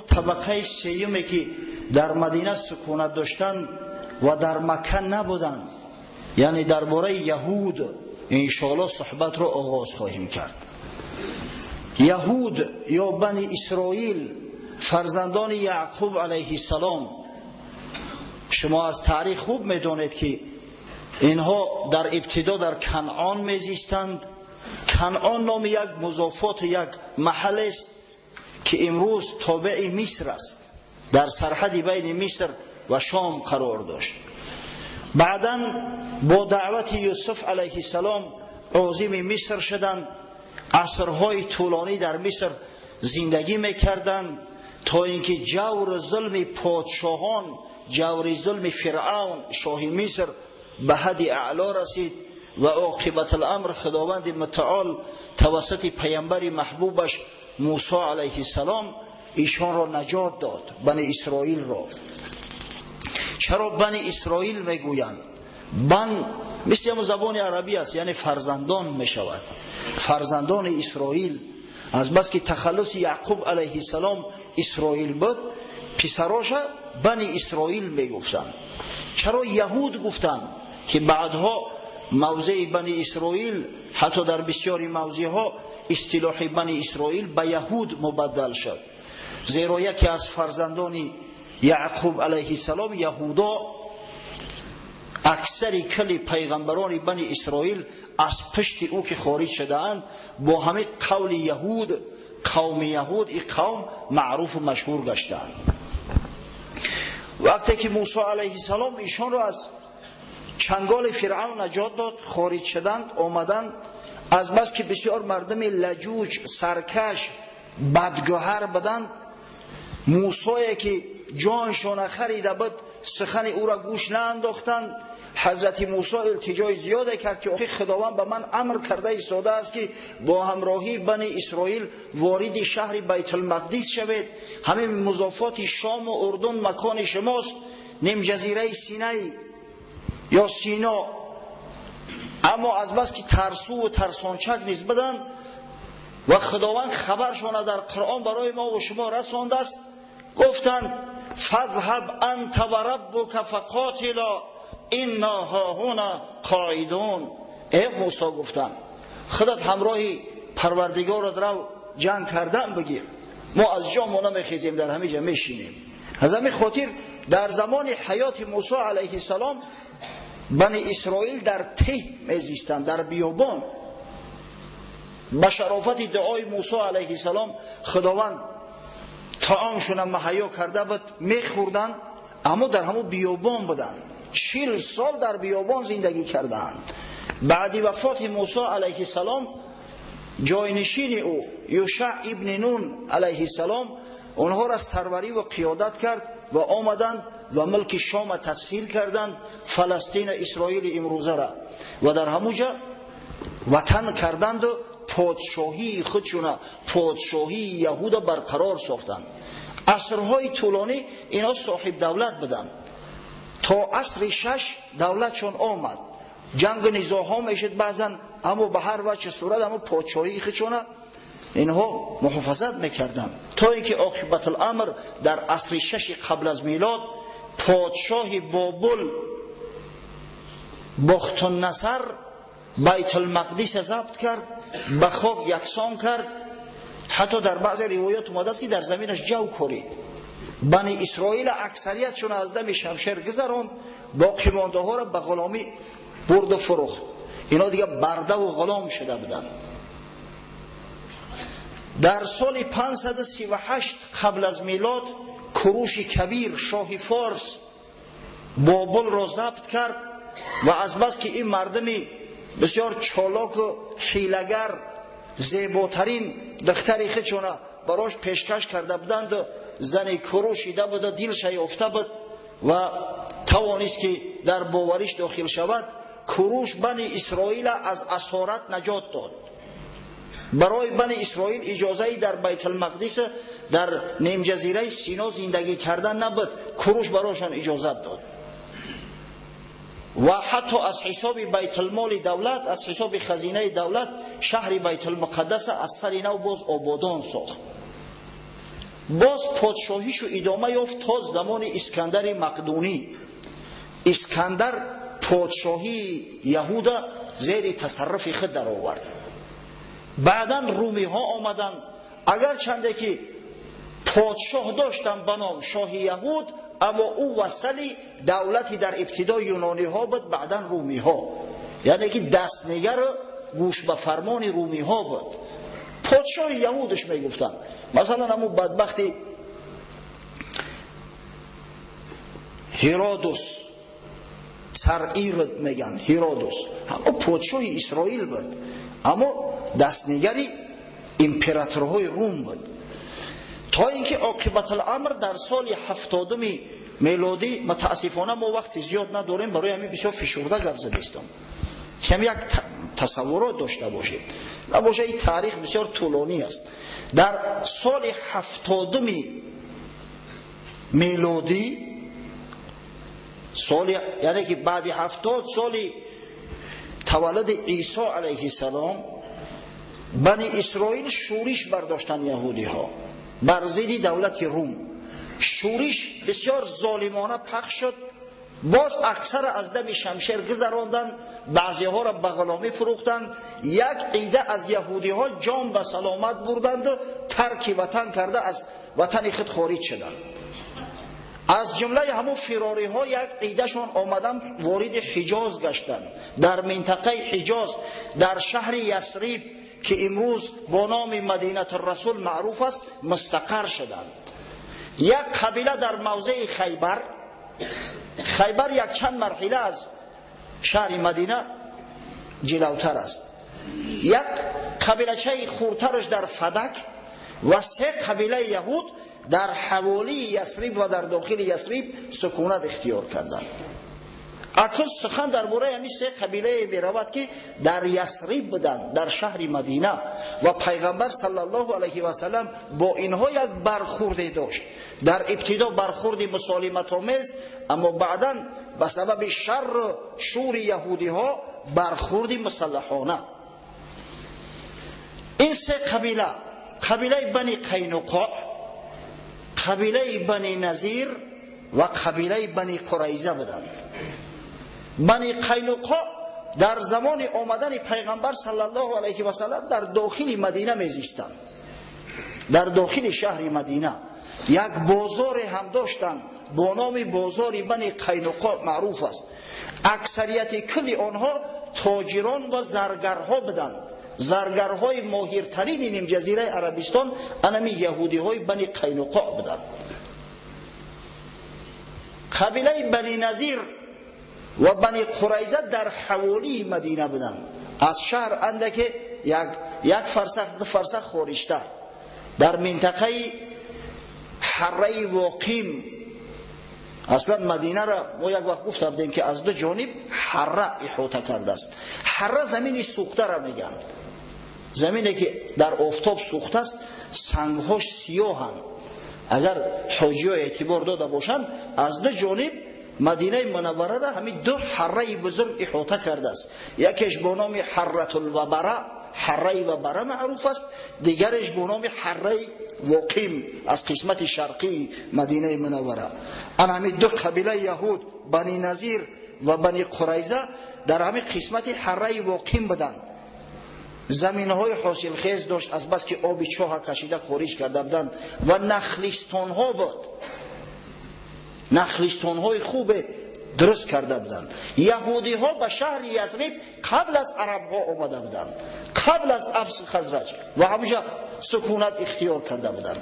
табақаи сеюме ки дар Мадина сукунат доштанд ва дар Макка набуданд, яъне дар бораи яҳуд иншоаллоҳ суҳбатро оғоз хоҳем кард. Яҳуд ё Бани Исроил, фарзандони Яъқуб алайҳиссалом. Шумо аз таърих хуб медонед, ки инҳо дар ибтидо дар Канъон мезистанд. Канъон номи як музофоти як маҳал аст, ки имрӯз тобеи Миср аст, дар сарҳади байни Миср ва Шом қарор дошт. Баъдан бо даъвати Юсуф алайҳиссалом озими Миср шуданд. Асрҳои тӯлонӣ дар Миср зиндагӣ мекарданд, то ин ки ҷавру зулми подшоҳон, ҷаври зулми Фиръавн, шоҳи Миср, ба ҳадди аъло расид ва оқибатуламр Худованди мутаол тавассути паямбари маҳбубаш Мусо алайҳиссалом ишонро наҷот дод, Бани Исроилро. Чаро Бани Исроил мегӯянд? Бан мисли ҳамон забони арабӣ аст, яъне фарзандон мешавад, фарзандони Исроил. Аз бас ки тахаллуси Яъқуб алайҳиссалом Исроил буд, писароша Бани Исроил мегуфтанд. Чаро яҳуд гуфтанд, ки баъдҳо мавзеи Бани Исроил, ҳатто дар бисёри мавзеъҳо истилоҳи Бани Исроил ба яҳуд мубаддал шуд? Зеро яке аз фарзандони Яъқуб алайҳиссалом Яҳудо, аксари кали пайғамбарони Бани Исроил аз пушти ӯ ки хориҷ шудаанд, бо ҳамин қавли яҳуд, қавми яҳуд, ин қавм маъруфу машҳур гаштаанд. Вақте ки Мусо алайҳиссалом ишонро аз чанголи Фиръавн наҷот дод, хориҷ шуданд, омаданд. Аз бас ки бисёр мардуми лаҷуҷ, саркаш, бадгӯҳар буданд, Мусое ки ҷоншона харида буд, сухани ӯро гӯш наандохтанд. Ҳазрати Мусо илтиҷои зиёде кард, ки охир Худованд ба ман амр карда истодааст, ки бо ҳамроҳии Бани Исроил вориди шаҳри Байтулмақдис шавед. Ҳамин музофоти Шому Урдун макони шумост, нимҷазираи Синай ё Сино. Аммо аз бас ки тарсуву тарсончак низ буданд ва Худованд хабаршона дар Қуръон барои мо ва шумо расондааст, гуфтанд: «Фазҳаб анта ва раббука фақотила, инна ҳоҳуна қоидун». Э Мусо, гуфтанд, худат ҳамроҳи Парвардигорат рав, ҷанг кардан бигир, мо аз ҷо мо намехезем, дар ҳамин ҷа мешинем. Аз ҳамин хотир дар замони ҳаёти Мусо алайҳиссалом Бани Исроил дар теҳ мезистанд, дар биёбон. Ба шарофати дуои Мусо алайҳиссалом Худованд таомшона маҳайё карда буд, мехӯрданд, аммо дар ҳамон биёбон буданд. 40 сол дар биёбон зиндагӣ карданд. Баъди вафоти Мусо алайҳиссалом ҷойнишини ӯ Юшаъ ибни Нун алайҳиссалом онҳоро сарварӣ ва қиёдат кард ва омаданд ва мулки Шома тасхир карданд, Фаластина, Исроили имрӯзара, ва дар ҳамуҷа ватан карданду подшоҳии худшуна, подшоҳии Яҳуда барқарор сохтанд. Асрҳои тӯлонӣ инҳо соҳиб давлат буданд, то асри шаш давлатшон омад. Ҷангу низоъҳо мешуд баъзан, аммо ба ҳар ваҷҳи сурат аммо подшоҳии худшона инҳо муҳофазат мекарданд, то ин ки оқибатуламр дар асри шаши қабл аз милод подшоҳи Бобул Бохтуннасар Байтулмақдиса забт кард, ба хок яксон кард. Ҳатто дар баъзе ривоят омадааст, ки дар заминаш ҷав корид. Бани Исроила аксариятшон аз дами шамшер гузаронд, боқимондаҳоро ба ғуломӣ бурду фурӯхт. Ино дига бардаву ғулом шуда буданд. Дар соли 538 қабл аз милод Куруши Кабир, шоҳи форс, Бобулро забт кард ва аз бас ки ин мардуми бисёр чолоку ҳилагар зеботарин духтари худшона барош пешкаш карда буданду зани Куруш шида буда, дилша ёфта буд ва тавонист, ки дар бовариш дохил шавад, Куруш Бани Исроила аз асорат наҷот дод. Барои Бани Исроил иҷозаи дар Байтулмақдис, дар нимҷазираи Сино зиндагӣ кардан набуд. Куруш барошон иҷозат дод ва ҳатто аз ҳисоби байтулмоли давлат, аз ҳисоби хазинаи давлат шаҳри Байтулмуқаддаса аз сари нав боз ободон сохт. Боз подшоҳишу идома ёфт то замони Искандари Мақдунӣ. Искандар подшоҳии Яҳуда зери тасарруфи худ даровард. Баъдан румиҳо омаданд. Агарчанде ки подшоҳ доштанд ба ном шоҳи Яҳуд, аммо ӯ вассали давлати дар ибтидо юнониҳо буд, баъдан румиҳо, яъне ки дастнигару гӯш ба фармони румиҳо буд. Подшоҳи Яҳудаш мегуфтанд. Масалан, ҳамун бадбахти Ҳиродус, цар Ирод меган, Ҳиродус ҳамо подшоҳи Исроил буд, аммо дастнигари императорҳои Рум буд. То ин ки оқибатуламр дар соли 70 мелодӣ, мутаассифона мо вақти зиёд надорем, барои ҳамин бисёр фишурда гап задистам, кам як тасаввурот дошта бошед. Набошад, ин таърих бисёр тӯлонӣ аст. Дар соли 70 мелодӣ, соли, яъне ки баъди 70 соли таваллуди Исо алайҳиссалом, Бани Исроил шӯриш бардоштанд яҳудиҳо бар зидди давлати Рум. Шӯриш бисёр золимона пахш шуд. Боз аксара аз дами шамшер гузаронданд, баъзеҳоро ба ғуломӣ фурӯхтанд. Як ида аз яҳудиҳо ҷон ба саломат бурданду тарки ватан карда аз ватани худ хориҷ шуданд. Аз ҷумлаи ҳамун фирориҳо як идашон омадан вориди Ҳиҷоз гаштанд. Дар минтақаи Ҳиҷоз, дар шаҳри Ясриб, ки имрӯз бо номи Мадинатуррасул маъруф аст, мустақар шуданд. Як қабила дар мавзеи Хайбар, Хайбар якчанд марҳила аз шаҳри Мадина ҷилавтар аст, як қабилачаи хурдтараш дар Фадак ва се қабилаи яҳуд дар ҳаволии Ясриб ва дар дохили Ясриб сукунат ихтиёр карданд. Акнун сухан дар бораи ҳамин се қабилае меравад, ки дар Ясриб буданд, дар шаҳри Мадина, ва Пайғамбар саллаллоҳу алайҳи васаллам бо инҳо як бархурде дошт. Дар ибтидо бархурди мусолиматомез, аммо баъдан ба сабаби шарру шури яҳудиҳо бархурди мусаллаҳона. Ин се қабила, қабилаи Бани Қайнуқоъ, қабилаи Бани Назир ва қабилаи Бани Қурайза буданд. Бани Қайнуқоъ дар замони омадани Пайғамбар саллаллоҳу алайҳи васаллам дар дохили Мадина мезистанд. Дар дохили шаҳри Мадина як бозоре ҳам доштанд бо номи бозори Бани Қайнуқоъ маъруф аст. Аксарияти кулли онҳо тоҷирон ва заргарҳо буданд. Заргарҳои моҳиртарини нимҷазираи Арабистон анами яҳудиҳои Бани Қайнуқоъ буданд. Қабилаи Бани Назир ва Бани Қурайза дар ҳаволии Мадина буданд. Аз шаҳр андаке як фарсах, ду фарсах хориҷтар, дар минтақаи ҳарраи Воқим. Аслан Мадинаро мо як вақт гуфта будем, ки аз ду ҷониб ҳарра иҳота кардааст. Ҳарра замини сӯхтаро мегӯянд, замине ки дар офтоб сӯхтааст, сангҳош сиёҳанд. Агар ҳоҷиҳо эътибор дода бошанд, аз ду ҷониб Мадинаи Мунаввараро ҳамин ду ҳарраи бузург иҳота кардааст. Якеш бо номи Ҳарратулвабара, ҳарраи Вабара маъруф аст, дигареш бо номи ҳарраи Воқим аз қисмати шарқии Мадинаи Мунаввара. Ан ҳамин ду қабилаи яҳуд, Бани Назир ва Бани Қурайза, дар ҳамин қисмати ҳарраи Воқим буданд. Заминҳои ҳосилхез дошт, аз бас ки оби чоҳа кашида хориҷ карда буданд, ва нахлистонҳо буд, нахлистонҳои хубе дуруст карда буданд. Яҳудиҳо ба шаҳри Ясриб қабл аз арабҳо омада буданд, қабл аз Авс Хазраҷ, ва ҳамуҷа сукунат ихтиёр карда буданд.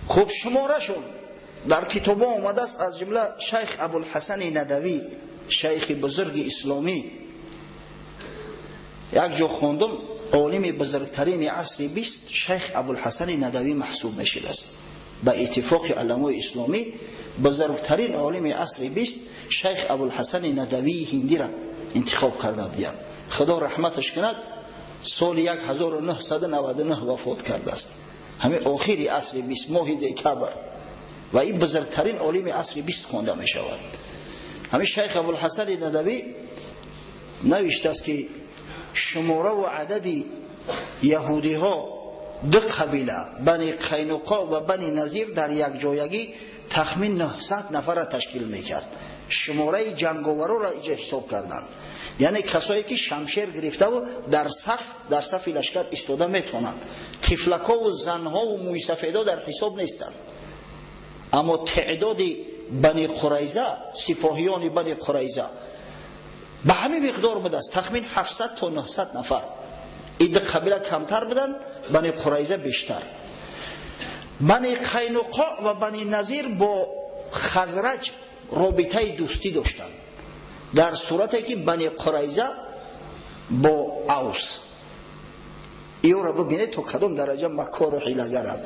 Хуб, шуморашон дар китобҳо омадааст, аз ҷумла шайх Абулҳасани Надавӣ, шайхи бузурги исломӣ, як ҷо хондум, олими бузургтарини асри 20 шайх Абулҳасани Надавӣ маҳсуб мешудааст. Ба иттифоқи уламои исломӣ бузургтарин олими асри 20 шайх Абулҳасани Надавии ҳиндиро интихоб карда буданд. Худо раҳматаш кунад, соли 1999 вафот кардааст, ҳамин охири асри 20, моҳи декабр, ва ин бузургтарин олими асри 20 хонда мешавад. Ҳамин шайх Абулҳасани Надавӣ навиштааст, ки шумора ва адади яҳудиҳо ду қабила Бани Қайнуқо ва Бани Назир дар якҷоягӣ тахмин 900 нафарро ташкил мекард. Шумораи ҷанговароро иҷа ҳисоб карданд, яъне касое ки шамшер гирифтаву дар сафи лашкар истода метавонанд. Тифлакову занҳову мӯйсафедо дар ҳисоб нестанд. Аммо теъдоди Бани Қурайза, сипоҳиёни Бани Қурайза ба ҳамин миқдор будааст, тахмин 700 то 900 нафар. Ин ду қабила камтар буданд, Бани Қурайза бештар. Бани Қайнуқо ва Бани Назир бо Хазраҷ робитаи дӯстӣ доштанд, дар сурате ки Бани Қурайза бо Авс. Иёро бибинед то кадом дараҷа макору ҳилагаранд.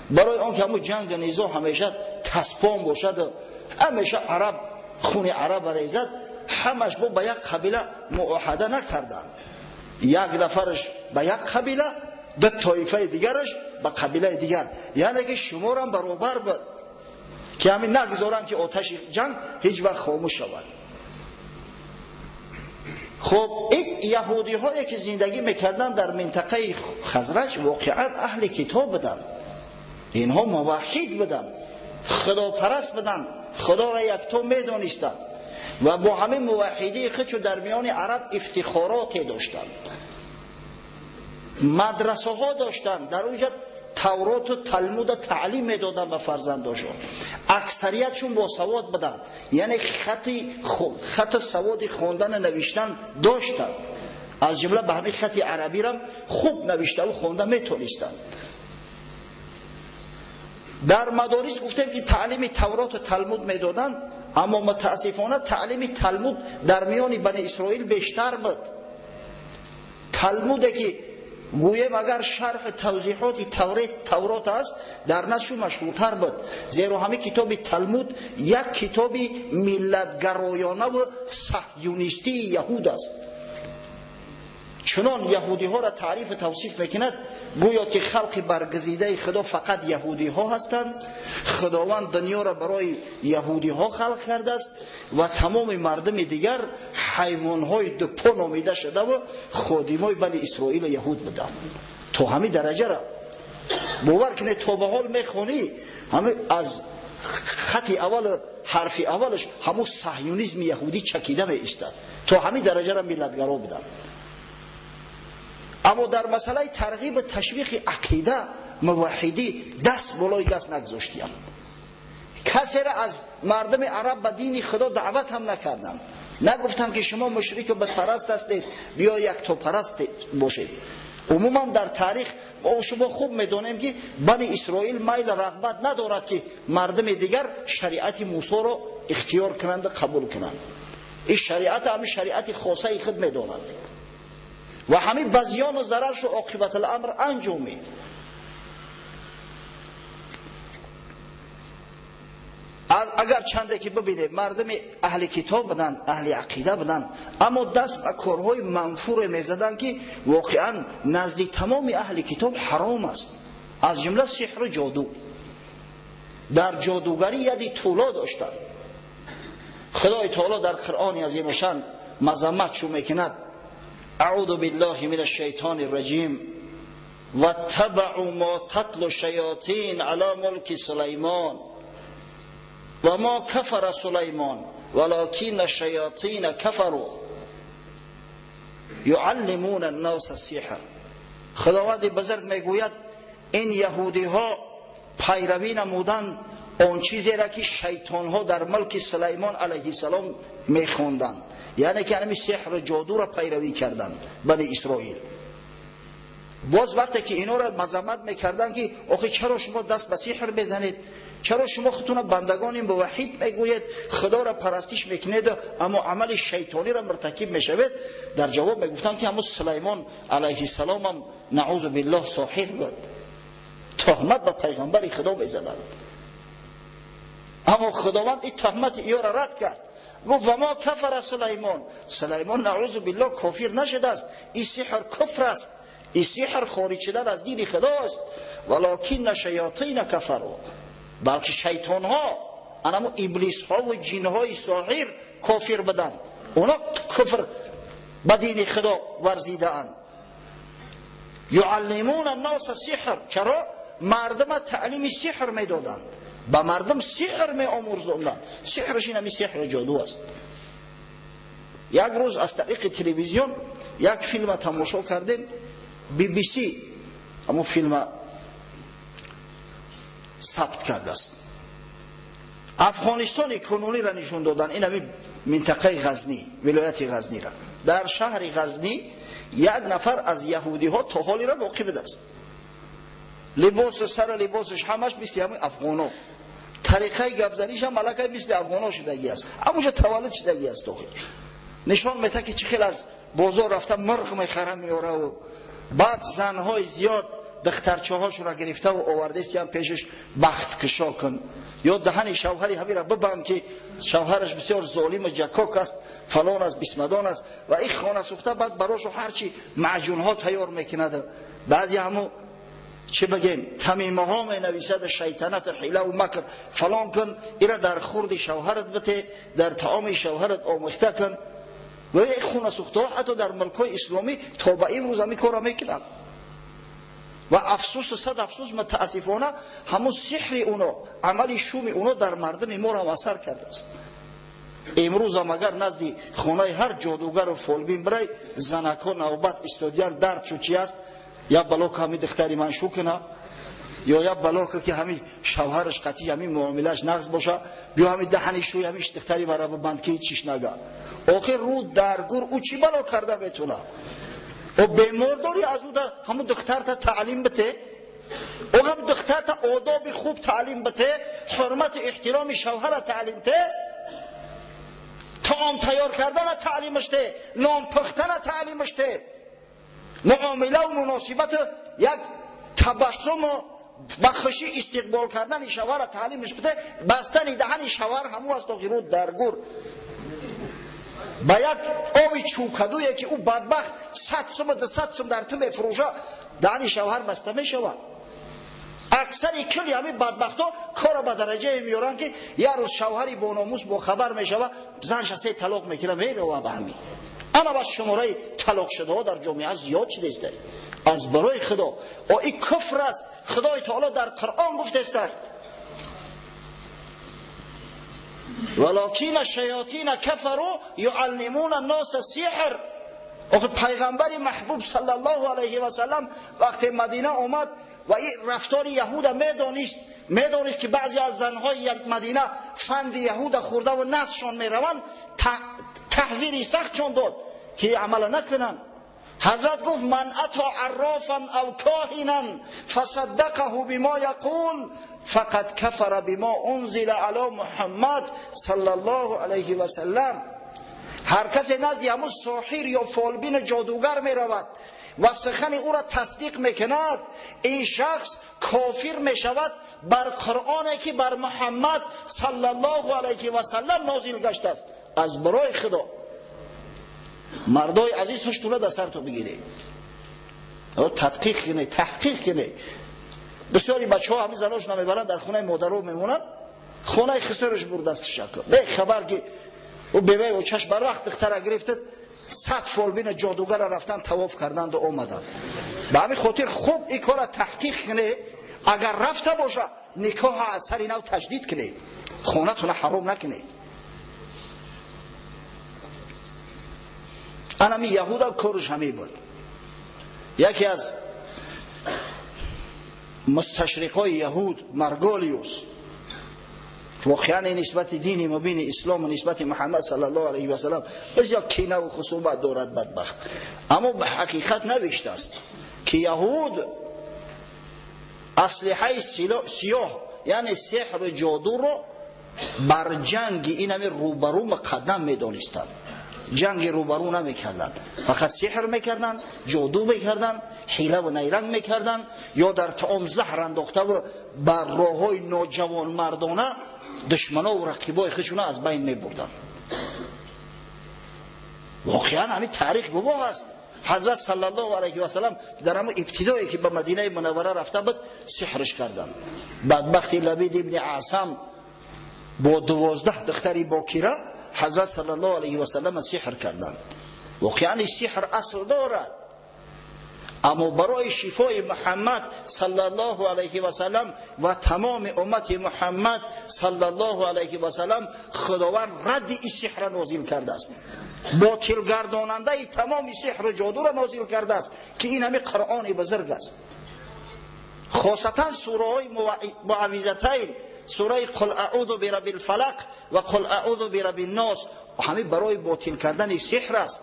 Барои он ки ҳамун ҷанг низо ҳамеша таспон бошад, ҳамеша араб хуни араба резад, ҳамаш бо ба як қабила муоҳада накарданд. Як нафараш ба як қабила, ду тоифаи дигараш ба қабилаи дигар, яъне ки шуморам баробар буд, ки ҳамин нагузоранд ки оташи ҷанг ҳеҷ вақт хомӯш шавад. Хоб, ин яҳудиҳое ки зиндагӣ мекарданд дар минтақаи Хазраҷ воқеан аҳли китоб буданд. Инҳо муваҳҳид буданд, худопараст буданд, худоро якто медонистанд ва бо ҳамин муваҳҳидии худшо дар миёни араб ифтихороте доштанд. Мадрасаҳо доштанд, дар онҷа Тавроту Талмуда таълим медоданд ба фарзандошон. Аксариятшон босавод буданд, яъне хату саводи хондану навиштан доштанд. Аз ҷумла ба ҳамин хати арабирам хуб навиштаву хонда метонистанд. Дар мадорис гуфтем ки таълими Тавроту Талмуд медоданд, аммо мутаассифона таълими Талмуд дар миёни Бани Исроил бештар буд. Талмуде ки гӯем агар шарҳи тавзиҳоти Таврот аст, дар назшу машҳуртар буд, зеро ҳамин китоби Талмуд як китоби миллатгароёнаву саҳюнистии яҳуд аст. Чунон яҳудиҳоро таърифу тавсиф мекунад, гӯё ки халқи баргузидаи Худо фақат яҳудиҳо ҳастанд, Худованд дунёро барои яҳудиҳо халқ кардааст ва тамоми мардуми дигар ҳайвонҳои дупо номида шудаву ходимои Бани Исроилу яҳуд буданд. То ҳамин дараҷаро бовар кунед, то ба ҳол мехонӣ, ҳамин аз хати аввал ҳарфи аввалаш ҳамун саҳюнизми яҳудӣ чакида меистад. То ҳамин дараҷаро миллатгаро буданд. Аммо дар масъалаи тарғибу ташвиқи ақида муваҳҳидӣ даст болои даст нагузоштиянд. Касеро аз мардуми араб ба дини Худо даъват ҳам накарданд. Нагуфтанд ки шумо мушрику бутпараст ҳастед, биё яктопараст бошед. Умуман дар таърих мо шумо хуб медонем ки Бани Исроил майл рағбат надорад ки мардуми дигар шариати Мусоро ихтиёр кунанду қабул кунанд. Ин шариат ҳамин шариати хосаи худ медонанд ва ҳамин ба зиёну зараршу оқибатуламр анҷомид. Агар чанде ки бибинед, мардуми аҳли китоб буданд, аҳли ақида буданд, аммо даст ба корҳои манфуре мезаданд ки воқеан назди тамоми аҳли китоб ҳаром аст, аз ҷумла сиҳру ҷоду. Дар ҷодугарӣ яди тӯло доштанд. Худои таоло дар Қуръони азимушан мазаммат чӯ мекунад: اعوذ بالله من الشیطان الرجیم واتبعوا ما تتلو الشیاطین علی ملک سلیمان و ما کفر سلیمان ولكن الشیاطین کفروا یعلمون الناس السحر. خداوند بزرگ میگوید این یهودی ها پیروی نمودند آن چیزی را که شیطان ها در ملک سلیمان علیه السلام میخوندند، یعنی که همین سحر و جادو را پیروی کردند بنی اسرائیل. باز وقتی که اینا را مذمت میکردند که آخه چرا شما دست به سحر بزنید، چرا شما خودتون بندگان موحد میگویید، خدا را پرستش میکنید اما عمل شیطانی را مرتکب میشوید، در جواب میگفتند که همون سلیمان علیه السلام هم نعوذ بالله ساحر بود. تهمت به پیغمبر خدا میزدند، اما خداوند این تهمت اینا را رد کرد، گفت و ما کفر سلیمان، سلیمان نعوذ بالله کافر نشده است، این سحر کفر است، این سحر خارج شدن از دین خداست، ولکن شیاطین کفروا، بلکه شیطان ها، انمو ابلیس ها و جن های ساحر کافر بدند، اونا کفر به دین خدا ورزیده اند. Юаллимуна ан-носа сиҳр. Чаро? Мардума таълими сиҳр медоданд, ба мардум сиҳр меомӯрзонданд. Сиҳраш ин ҳами сиҳру ҷоду аст. Як рӯз аз тариқи телевизион як филма тамошо кардем, BBC ҳамон филма сабт кардааст. Афғонистони кунуниро нишон додан, ин ҳами минтақаи Ғазнӣ, вилояти Ғазнира. Дар шаҳри Ғазнӣ як нафар аз яҳудиҳо то ҳолира боқӣ будааст. Либосу сара либосаш ҳамаш мисли ҳамин афғоно, тариқаи гапзаниш ҳам аллакай мисли афғоно шудагӣ аст, ҳамонҷо таваллуд шудагӣ аст. Охир нишон медиҳад, ки чӣ хел аз бозор рафта мурғ мехара меораву баъд занҳои зиёд духтарчаҳошонро гирифтаву овардастиам пешаш бахткушо кун, ё даҳани шавҳари ҳамира бибанд, ки шавҳараш бисёр золиму ҷакок аст, фалон аст, бисмадон аст. Ва ин хона сӯхта баъд барошу ҳарчи маъҷунҳо тайёр мекунад, баъзе ҳаму чӣ бигем тамимаҳо менависад, шайтанату ҳилаву макр фалон кун, ира дар хурди шавҳарат бите, дар таоми шавҳарат омехта кун. Ва ин хона сӯхтаҳо ҳатто дар мулкҳои исломӣ то ба имрӯз ҳамин корро мекунанд. Ва афсӯсу сад афсӯс, мутаассифона ҳамун сиҳри уно, амали шуми уно дар мардуми моро ҳам асар кардааст. Имрӯзам агар назди хонаи ҳар ҷодугару фолбин бирай, занакҳо навбат истодиян, дард чу чи аст, я балока ҳами духтари ман шу куна, ё я балока ки ҳами шавҳараш қатъи ҳами муомилааш нағз боша, биё ҳами даҳани шӯи ҳами духтари мара бибанд, ки чиш нага. Охир рӯ дар гур ӯ чӣ бало карда метуна? О бемор дорӣ, аз ӯ ҳамун духтарта таълим бите, ӯ ҳам духтарта одоби хуб таълим бите, ҳурмату эҳтироми шавҳара таълим те, таом тайёр кардана таълимаш те, нон пухтана таълимаш те, муомилаву муносибату як табассуму ба хушӣ истиқбол кардани шавҳара таълимаш бите. Бастани даҳани шавҳар ҳаму аст. Охир рӯ дар гур ба як ови чӯкадуе, ки ӯ бадбахт 100 сум, 200 сум дар ту мефурӯша, даҳани шавҳар баста мешавад. Аксари кили ҳамин бадбахтҳо корро ба дараҷае меоранд, ки як рӯз шавҳари бономус бохабар мешава, занша се талоқ мекунад, мерава ба ҳамин. Ама бас шумораи талоқшудаҳо дар ҷомеа зиёд шудааст. Аз барои Худо, о ин куфр аст. Худои таоло дар Қуръон гуфтааст: ولكن الشیاطین کفروا یعلمون الناس السحر. آخه پیغمبر محبوب صلی الله علیه و سلم وقتی مدینه آمد و این رفتار یهود میدانست که بعضی از زنهای مدینه فند یهود خورده و نفسشان میروند، تحذیر سختشان داد که عمل نکنند. حضرت گفت: من اتا عرافا او کاهنا فصدقه بما یقول فقد کفر بما انزل علی محمد صلی الله علیه و سلم. هر کسی نزد همون ساحر یا فالبین جادوگر می رود و سخن او را تصدیق میکند، این شخص کافر می شود بر قرآنی که بر محمد صلی الله علیه و سلم نازل گشته است. از برای خدا مردای عزیز، هشتونه در سر تو بگیری، تدقیق کنی، تحقیق کنی. بسیاری بچه ها همین زناش نمیبرن، در خونه مادرو میمونن، خونه خسرش برد دست شکر به خبر که او بیوه و چشم بر وقت دختره گرفته، 100 فالبین جادوگر رفتن طواف کردند و آمدن. به همین خاطر خوب این کار تحقیق کنی. اگر رفته باشه نکاح از سر نو تجدید کنی، خونه تونه حرام نکنی. انمی یهودا کارش همی بود. یکی از مستشرقای یهود، مرگولیوس، واقعا نسبت دین مبین اسلام و نسبت محمد صلی الله علیه و سلم بسیار کینه و خصومت دارد بدبخت، اما به حقیقت نوشته است که یهود اسلحه سیاه یعنی سحر و جادو رو بر جنگ این همی روبرو مقدم میدانستند. جنگ روبرو نمیکردند، فقط سحر میکردند، جادو میکردند، حیله و نیرنگ میکردند، یا در طعام زهر انداخته و بر راههای ناجوان مردانه دشمنا و رقیبای خودشون از بین میبردند. واقعا همین تاریخ گواه است. حضرت صلی الله علیه و سلم در همون ابتدایی که به مدینه منوره رفته بود سحرش کردند. بدبخت لبید ابن اعصم با 12 دختری باکره حضرت صلی الله علیه و سلم سحر کردند. واقعا سحر اصل دارد. Аммо барои шифои Муҳаммад саллаллоҳу алайҳи васаллам ва тамоми уммати Муҳаммад саллаллоҳу алайҳи васаллам Худованд радди ин сиҳрро нозил кардааст. Ботилгардонандаи тамоми сиҳру ҷодуро нозил кардааст, ки ин ҳами Қуръони бузург аст. Хосатан сураҳои муаввизатайн, сураи қул аъузу бираббил фалақ ва қул аъузу бираббин нос, ҳами барои ботил кардани сиҳр аст.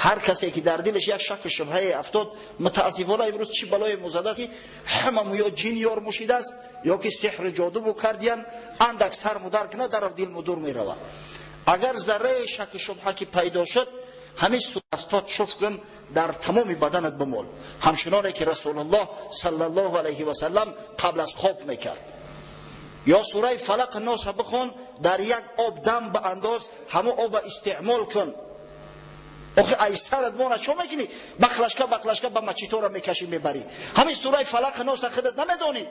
Ҳар касе ки дар дилаш як шакку шубҳае афтод, мутаассифона имрӯз чӣ балое музада ки ҳамаму ё ҷин ёр мушидааст, ё ки сиҳру ҷоду букардиян, андак сар мудар кунад, дар дил мудур меравад. Агар зарраи шакку шубҳа ки пайдо шуд, ҳамин дастот шуф кун, дар тамоми баданат бимол, ҳамчуноне ки Расулуллоҳ саллаллоҳу алайҳи васаллам қабл аз хоб мекард. Ё сураи Фалақ Носа бихон, дар як об дам ба андоз, ҳамон оба истеъмол кун. Охи ай сарат мона чо мекунӣ? Бақлашка бақлашка ба мачитора мекашӣ мебарӣ. Ҳамин сураи Фалақ Носа худат намедонӣ?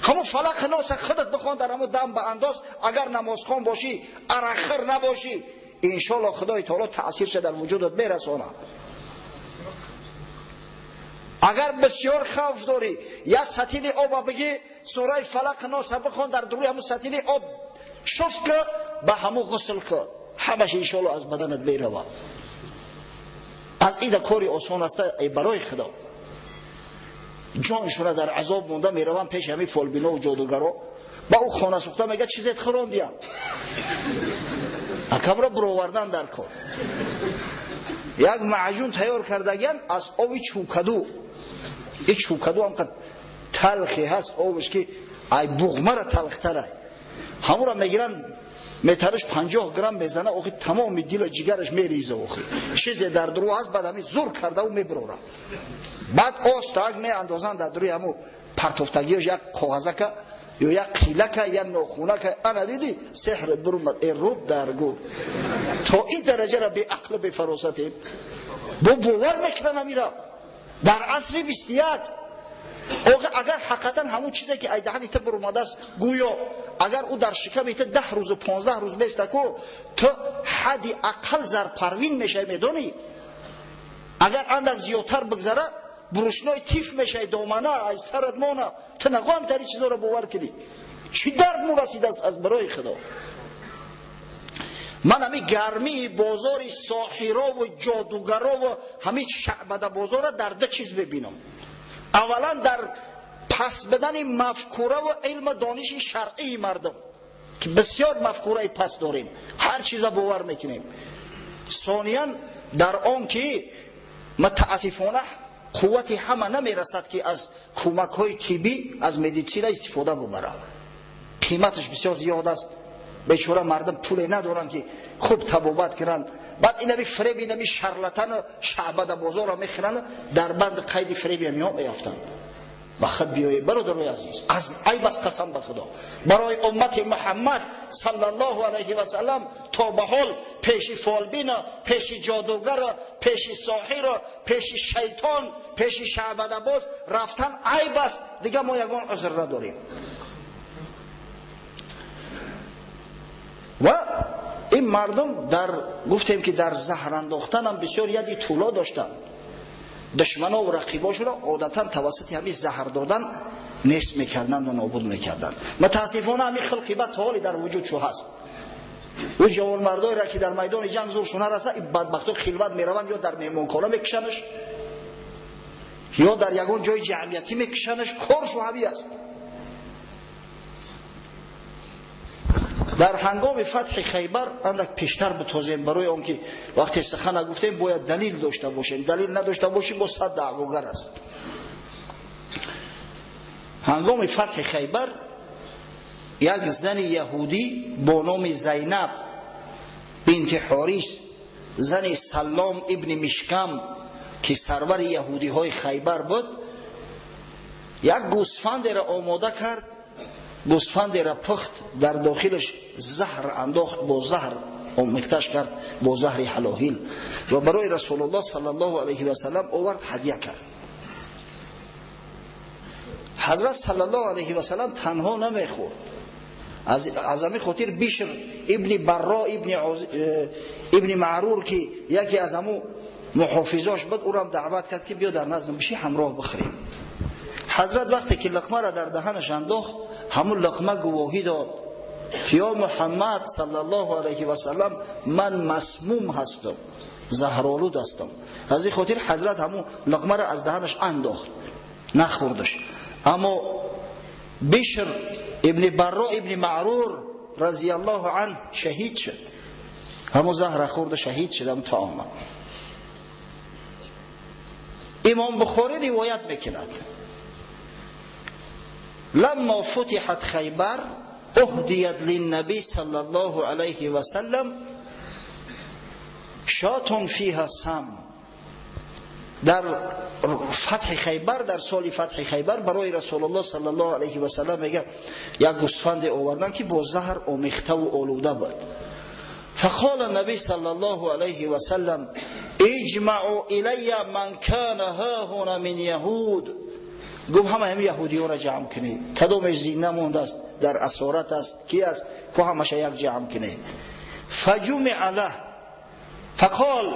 Ҳамон Фалақ Носа худат бихон, дар ҳамон дам ба андоз, агар намозхон бошӣ, арақхӯр набошӣ, иншоаллоҳ Худои таоло таъсирша дар вуҷудат мерасонад. Агар бисёр хавф дорӣ, як сатили оба бигӣ, сураи Фалақ Носа бихон, дар дуруи ҳамон сатили об шуф ки, ба ҳамон ғусл ки, ҳамаш иншоаллоҳ аз баданат меравад. Аз ида кори осон аст, эй барои Худо. Ҷоншона дар азоб монда мераванд пеши ҳамин фолбинову ҷодугаро, ба ӯ хона сӯхта мега чизет хӯрондиям, акамро буровардан дар кор. Як маъҷун тайёр кардагиян аз оби чӯкаду. Ин чӯкаду ҳам қад талхе ҳаст обаш, ки ай буғмара талхтарай. Ҳамонро мегиранд, метариш 50 грамм мезана, охи тамоми дилу ҷигараш мериза. Охи чизе дар дуру ҳаст, баъд ҳамин зур карда ӯ мебирора. Баъд остак меандозанд дар дуруи ҳамун партофтагиаш як коғазака ё як қилака, як нохунака. Ана дидӣ, сеҳрат бурумад, э руд дар гур. То ин дараҷара беақлу бефаросатем, бо бовар мекунанд ҳамира дар асри 21. Охи агар ҳақиқатан ҳамун чизе ки ай даҳани ту бурумадааст, гӯё агар ӯ дар шиками ту 10 рӯзу 15 рӯз бестаку, ту ҳадди ақал зарпарвин мешавӣ, медонӣ? Агар андак зиёдтар бигзара, бурушнои тиф мешавӣ, домана ай сарат мона. Ту нахоҳам тари чизоро бовар кунӣ. Чӣ дард мурасидааст аз барои Худо. Ман ҳамин гармии бозори соҳирову ҷодугарову ҳамин шаъбада бозора дар ду чиз мебинам. Аввалан дар пас бидани мафкураву илму дониши шаръии мардум, ки бисёр мафкураи пас дорем, ҳар чиза бовар мекунем. Сониян дар он ки мутаассифона қуввати ҳама намерасад, ки аз кӯмакҳои тиббӣ, аз медицина истифода бубарад. Қиматаш бисёр зиёд аст. Бечора мардум пуле надоранд, ки хуб табобат кунанд. Баъд инами фреби, инами шарлатану шаъбада бозорро мехӯранд, дар банди қайди фреби ҳамиҳо меафтанд. Ба худ биёед, бародарои азиз, аз айб аст, қасам ба Худо, барои уммати Муҳаммад саллаллоҳу алайҳи васаллам то ба ҳол пеши фолбина, пеши ҷодугара, пеши соҳира, пеши шайтон, пеши шаъбадабоз рафтан айб аст. Дига мо ягон узр надорем. Ва ин мардум дар гуфтем, ки дар заҳр андохтанам бисёр яди тӯло доштанд. Душманову рақибошонро одатан тавассути ҳамин заҳр додан нест мекарданд ва нобуд мекарданд. Мутаассифона ҳамин хилқи бад то ҳоле дар вуҷуд чӯ ҳаст. Ӯ ҷавонмардоеро ки дар майдони ҷанг зуршон нараса, ин бадбахто хилват мераванд, ё дар меҳмонхона мекушанаш, ё дар ягон ҷои ҷамъиятӣ мекушанаш. Коршу ҳамин аст. Дар ҳангоми фатҳи Хайбар андак пештар битозем, барои он ки вақте сухана гуфтем бояд далил дошта бошем. Далил надошта бошем, бо сад даъвогар аст. Ҳангоми фатҳи Хайбар як зани яҳудӣ бо номи Зайнаб бинти Ҳорис, зани Саллом ибни Мишкам, ки сарвари яҳудиҳои Хайбар буд, як гӯсфандеро омода кард, гӯсфандеро пухт, дар дохилаш заҳр андохт, бо заҳр омехташ кард, бо заҳри ҳалоҳил, ва барои Расулуллоҳ саллаллоҳу алайҳи васаллам овард, ҳадя кард. Ҳазрат саллаллоҳу алайҳи васаллам танҳо намехӯрд. Аз ҳамин хотир Бишр ибни Барро ибни Маърур, ки яке аз ҳамун муҳофизош буд, ӯрам даъват кард, ки биё дар наздам биши, ҳамроҳ бихӯрем. Ҳазрат вақте ки луқмаро дар даҳанаш андохт, ҳамун луқма гувоҳӣ дод, ки ё Муҳаммад саллаллоҳу алайҳи васаллам, ман масмум ҳастам, заҳролуд ҳастам. Аз ин хотир ҳазрат ҳамун луқмаро аз даҳанаш андохт, нахӯрдаш. Аммо Бишр ибни Барро ибни Маърур разияллоҳу анҳ шаҳид шуд, ҳамун заҳра хӯрда шаҳид шуд ҳамун таома. Имом Бухорӣ ривоят мекунад: لما فتحت خیبر اهدیت للنبی صلی الله علیه و سلم شاة فیها سم. در فتح خیبر، در соли фатҳи Хайбар, барои Расулуллоҳ саллаллоҳу алайҳи васаллам мега, як гӯсфанде овардан, ки бо заҳр омехтаву олуда буд. فقال النبي صلى الله عليه وسلم: اجمعوا إلي من كان هاهنا من يهود. گفت همه هم یهودی ها را جمع کنید، کدومش زینده مونده است، در اسارت است، کی است، که همش یک جمع کنید. فجمع له فقال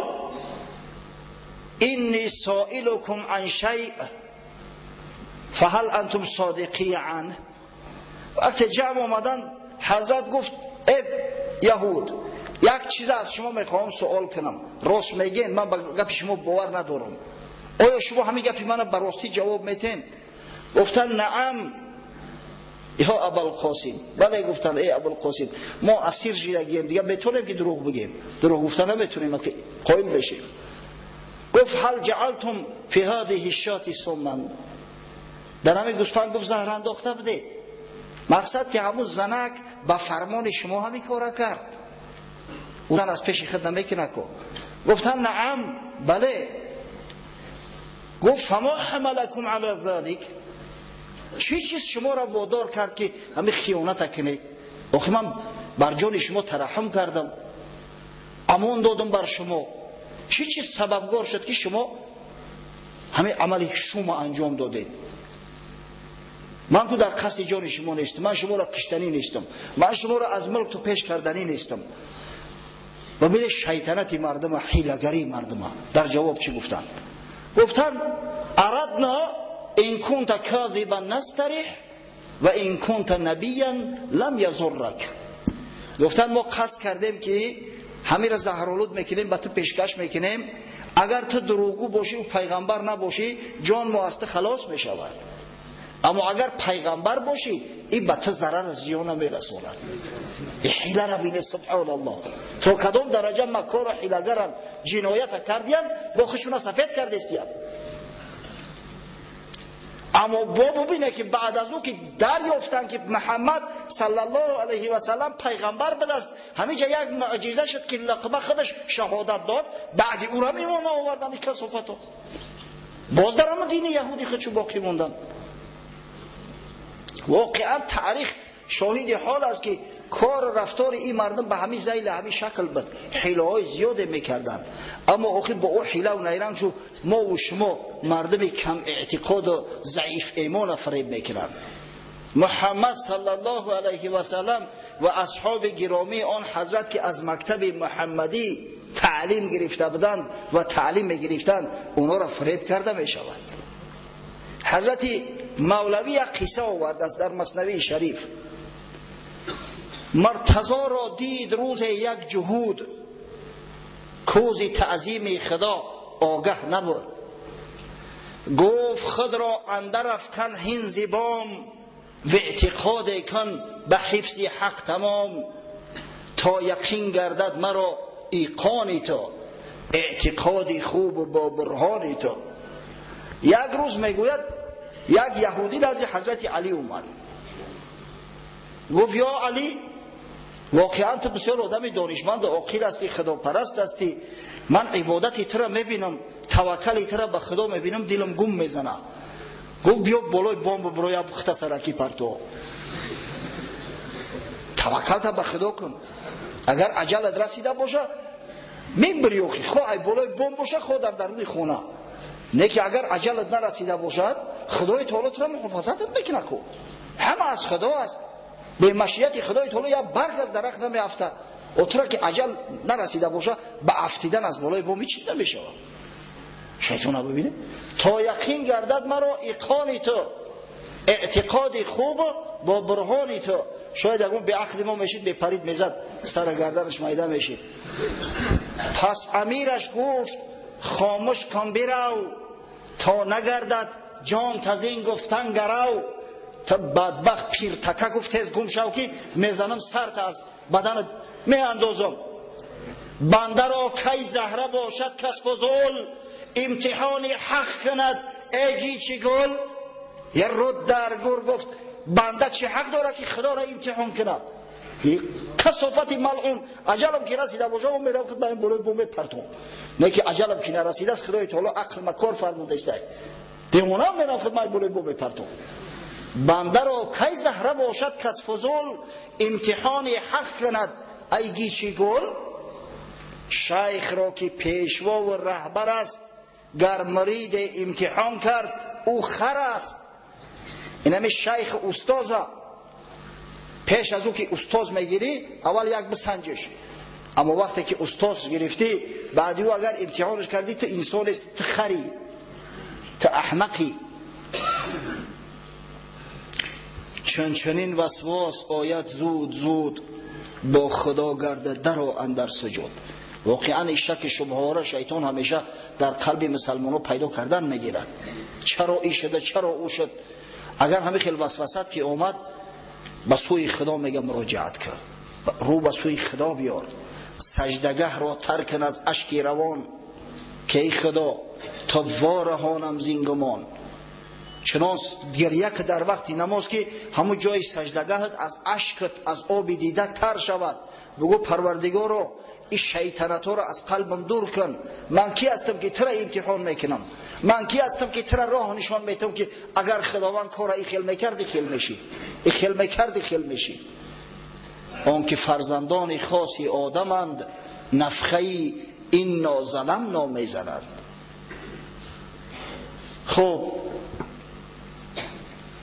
إني سائلكم عن شيء فهل أنتم صادقی عنه. وقتی جمع آمدن، حضرت گفت: ای یهود، یک چیز از شما میخواهم سوال کنم، راست میگین؟ من به گپ شما باور ندارم. آیا شما همین گپی منو به راستی جواب میتین؟ گفتن: نعم یا ابوالقاسم. بله، گفتن، ای ابوالقاسم، ما اسیر شدگیم، دیگه میتونیم که دروغ بگیم؟ دروغ گفتن نمیتونیم که قائل بشیم. گفت: هل جعلتم فی هذه الشاة سما؟ در همین گوسفند، گفت، زهر انداخته بودید؟ مقصد که همون زنک به فرمان شما همین کارا کرد، اون از پیش خود نمیکنه کو. گفتن: نعم، بله. گفت: فما حملکم علی ذلک؟ چی چیز شما را وادار کرد که همین خیانت کنید؟ آخه من بر جان شما ترحم کردم، امان دادم بر شما. چی چیز سببگار شد که شما همین عمل شما انجام دادید؟ من که در قصد جان شما نیستم، من شما را کشتنی نیستم، من شما را از ملک تو پیش کردنی نیستم. و ببینید شیطنت مردم، حیله‌گری مردم. در جواب چی گفتن؟ گفتن: اردنا إن كنت كاذبا نسترح و إن كنت نبیا لم یضرک. گفتن ما قصد کردیم که همین را زهرآلود میکنیم، به تو پیشکش میکنیم، اگر تو دروغگو باشی و پیغمبر نباشی، جان ما از تو خلاص میشود، اما اگر پیغمبر باشی، این به تو ضرر زیان میرساند. این حیله را بینه، سبحان الله، تا کدام درجه مکار و حیله‌گرن. جنایت کردین، با خودشون سفید کردستین. اما با ببینه که بعد از او که دریافتن که محمد صلی الله علیه و سلم پیغمبر بوده است، همینجا یک معجزه شد که لقمه خودش شهادت داد. بعد او را ایمان آوردن. کثافتو باز در همون دین یهودی خودشو باقی موندن. واقعا تاریخ شاهد حال است که کار و رفتار این مردم به همین ذیل، همین شکل بود. حیله های زیاده میکردن، اما آخی با او حیله و نیرنگ شو ما و شما مردم کم اعتقاد و ضعیف ایمان فریب میکنن. محمد صلی الله علیه و سلم و اصحاب گرامی آن حضرت که از مکتب محمدی تعلیم گرفته بودند و تعلیم میگرفتند، اونا را فریب کرده میشود. حضرت مولوی یک قصه آورده است در مثنوی شریف: مرتضی را دید روز یک جهود، کوز تعظیم خدا آگه نبود. گفت خود را اندر افکن هین ز بام، و اعتقاد کن به حفظ حق تمام. تا یقین گردد مرا ایقان تو، اعتقاد خوب و با برهان تو. یک روز میگوید یک یهودی نزد حضرت علی اومد، گفت: یا علی، واقعا تو بسیار آدم دانشمند و عاقل هستی، خداپرست هستی. من عبادت تو را میبینم، توکل تو را به خدا میبینم، دلم گم میزنه. گفت: بیا بالای بام برو، یا پخته سرکی پرتو، توکل تا به خدا کن. اگر اجلت رسیده باشه، میبری اخی، خو ای بالای بام باشه، خو در درون خونه. نه که اگر اجلت نرسیده باشد، خدای تعالی تو را محافظتت میکنه کو. همه از خدا است. به مشیت خدای تعالی یا برگ از درخت نمیافته. او تو را که اجل نرسیده باشه، به افتیدن از بالای بام هیچ نمیشود. Шайтона бибинед. То яқин гардад маро иқони ту, эътиқоди хуб бо бурҳони ту. Шояд ягон беақли мо мешид, бепарид мезад, сара гарданаш майда мешид. Пас амираш гуфт хомӯш кун бирав, то нагардад ҷон тазин гуфтан гарав. Та бадбахт пиртака гуфт тез гум шав ки мезанам сарта аз баданат меандозам. Бандаро кай заҳра бошад кас фузул, имтиҳони ҳақ кунад эй гичи гул. Як руд дар гур гуфт банда чӣ ҳақ дорад ки худоро имтиҳон кунад? Касофати малъун, аҷалам ки расида бошад, он мерав худ ба ин болои бом мепартом. Не ки аҷалам ки нарасидааст, худои таоло ақл макор фармудааст. Девонам мерав худ ба ин болои бом мепартом. Бандаро кай заҳра бошад кас фузул, имтиҳони ҳақ кунад ай гичи гул. Шайхро ки пешво ва раҳбар аст, гар муриде имтиҳон кард, ӯ хар аст. Инами шайх устоза пеш аз ӯ ки устоз мегирӣ, аввал як бисанҷиш. Аммо вақте ки устоз гирифтӣ, баъди ӯ агар имтиҳонаш кардӣ, ту инсон нест, ту харӣ, ту аҳмақӣ. Чун чунин васвос ояд зуд зуд, бо худо гарда даро андар суҷуд. Воқеан ин шаки шубҳаҳоро шайтон ҳамеша дар қалби мусалмонҳо пайдо кардан мегирад. Чаро ин шуда, чаро ӯ шуд? Агар ҳамин хел васвасат ки омад, ба сӯи худо мега муроҷиат кун, рӯ ба сӯи худо биёр, саждагаҳро тарк кун аз ашки равон, ки эй худо то вораҳонам зин гумон. Чунон гиря ки дар вақти намоз ки ҳамун ҷои саждагаҳат аз ашкат, аз оби дида тар шавад. Бигӯ парвардигоро, ин шайтанатҳоро аз қалбам дур кун. Ман ки ҳастам ки тура имтиҳон мекунам? Ман ки ҳастам ки тура роҳ нишон метам ки агар худованд кора ин хел мекард, ин хел мешид, ин хел мекард, ин хел мешид. Он ки фарзандони хоси одаманд, нафхаи инно заламно мезананд. Хуб,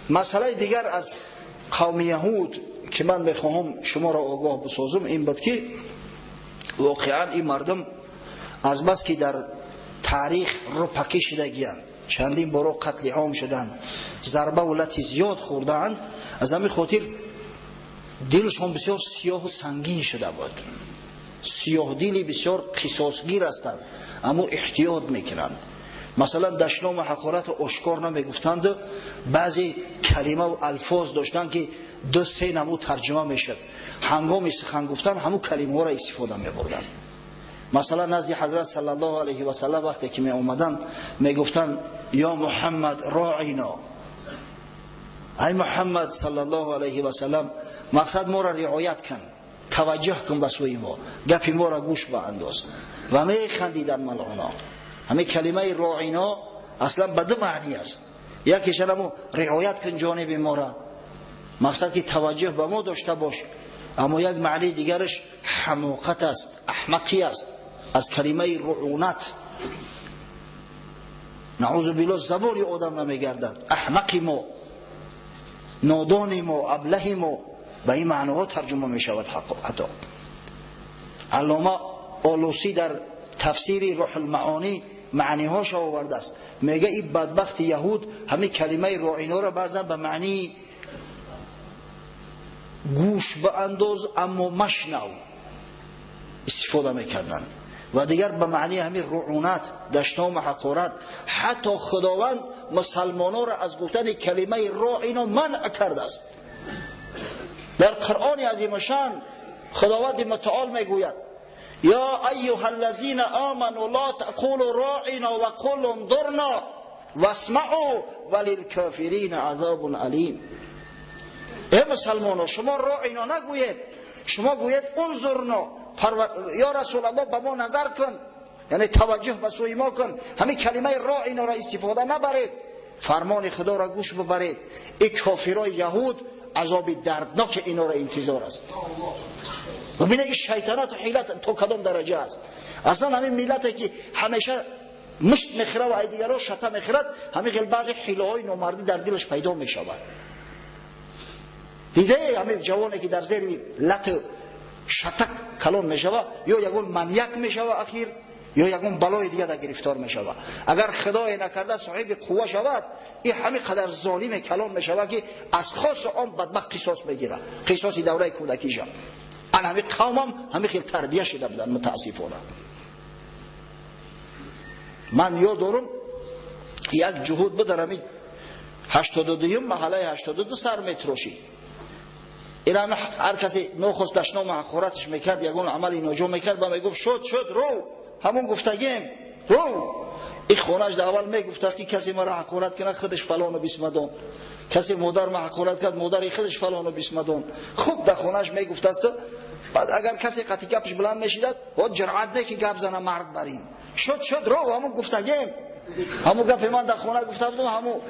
масъалаи дигар аз қавми яҳуд ки ман мехоҳам шуморо огоҳ бисозам ин буд ки воқеан ин мардум аз бас ки дар таърих рӯпакӣ шудагиянд, чандин боро қатли ом шуданд, зарба ва лати зиёд хӯрдаанд, аз ҳамин хотир дилшон бисёр сиёҳу сангин шуда буд. Сиёҳдили бисёр қисосгир ҳастанд, аммо эҳтиёт мекунанд. Масалан дашному ҳақоратро ошкор намегуфтанд, баъзе калима ва алфоз доштанд ки ду се намуд тарҷума мешуд. Ҳангоми сухан гуфтан ҳамун калимаҳоро истифода мебурданд. Масалан назди ҳазрат саллаллоҳу алайҳи васаллам вақте ки меомаданд, мегуфтанд ё Муҳаммад роино, ай Муҳаммад саллаллоҳу алайҳи васаллам, мақсад моро риоят кун, таваҷҷӯҳ кун ба сӯи мо, гапи моро гӯш баандоз. Ва механдиданд малъуно. Ҳамин калимаи роино аслан ба ду маъни аст. Якеш ҳамун риоят кун ҷониби моро, мақсад ки таваҷҷӯҳ ба мо дошта бош. Аммо як маънии дигараш ҳамоқат аст, аҳмақӣ аст, аз калимаи руъунат. Наъузу биллоҳ, забони одам намегардад. Аҳмақи мо, нодони мо, аблаҳи мо ба ин маъноҳо тарҷума мешавад. Ҳатто аллома Олусӣ дар тафсири Рӯҳулмаонӣ маъниҳоша овардааст. Мега ин бадбахти яҳуд ҳамин калимаи роиноро баъзан ба маънии гӯш баандоз аммо машнав истифода мекарданд ва дигар ба маънии ҳамин руъунат, дашному ҳақорат. Ҳатто худованд мусалмононро аз гуфтани калимаи роино манъ кардааст. Дар Қуръони азимушшан худованди мутаол мегӯяд: ё айюҳа аллазина оману ло тақулу роино ва қулу ндурно васмаъу ва лилкофирина азобун алим. Эй мусалмоно, шумо роино нагӯед, шумо гӯед унзурно, ё расулаллоҳ ба мо назар кун, яъне таваҷҷӯҳ ба сӯи мо кун. Ҳамин калимаи роиноро истифода набаред, фармони худоро гӯш бибаред. Ин кофирои яҳуд азоби дардноки инора интизор аст. Бибинед ин шайтанату ҳилат то кадом дараҷа аст. Аслан ҳамин миллате ки ҳамеша мушт мехӯрад ва ай дигарро шата мехӯрад, ҳамин хел баъзе ҳилаҳои номардӣ дар дилаш пайдо мешавад. Дидае ҳамин ҷавоне ки дар зери лату шатак калон мешавад, ё ягон маньяк мешавад ахир, ё ягон балои дига дар гирифтор мешавад. Агар худое накарда соҳиби қувва шавад, ин ҳамин қадар золиме калон мешавад, ки аз хосу он бадбахт қисос мегирад, қисоси давраи кӯдакиша. Ан ҳамин қавмам ҳамин хел тарбия шуда буданд, мутаассифона. Ман ёд дорам, як ҷуҳуд буд дар ҳамин 82-юм маҳаллаи 82 сар метрошид. Ин ҳама ҳар касе нохост дашному ҳақораташ мекард, ягон амали ноҷо мекард, ба мегуфт: шуд, шуд, рӯ, ҳамон гуфтагем, рӯ. Ин хонаш дар аввал мегуфтааст, ки касе маро ҳақорат кунад, худаш фалону бисмадон, касе модар ма ҳақорат кард, модари худаш фалону бисмадон. Хуб дар хонаш мегуфтааст. Баъд агар касе қатъи гапаш баланд мешидааст, о ҷуръат не ки гап зана мард бар ин. Шуд, шуд, рӯ, ҳамон гуфтагем, ҳамон гапе ман дар хона гуфта будам, ҳамон.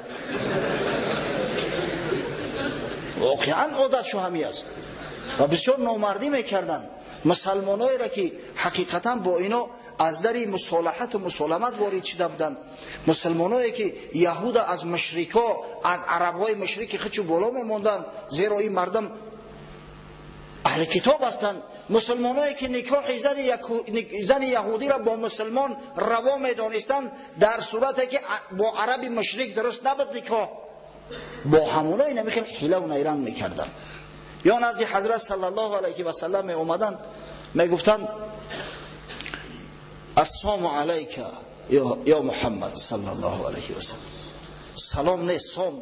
Воқеан одатшо ҳами аст ва бисёр номардӣ мекарданд мусалмоноеро, ки ҳақиқатан бо ино аз дари мусолаҳату мусоламат ворид шуда буданд, мусалмоное ки яҳуда аз мушрико, аз арабҳои мушрики хичу боло мемонданд, зеро ин мардум аҳли китоб ҳастанд, мусалмоное ки никоҳи зани яҳудиро бо мусалмон раво медонистанд, дар сурате ки бо араби мушрик дуруст набуд никоҳ, бо ҳамоно ина михел ҳилаву найранг мекарданд. Ё назди ҳазрат саллаллоҳу алайҳи васаллам меомаданд, мегуфтанд: ассому алайка ё Муҳаммад саллаллоҳу алайҳи васаллам. Салом не, сом.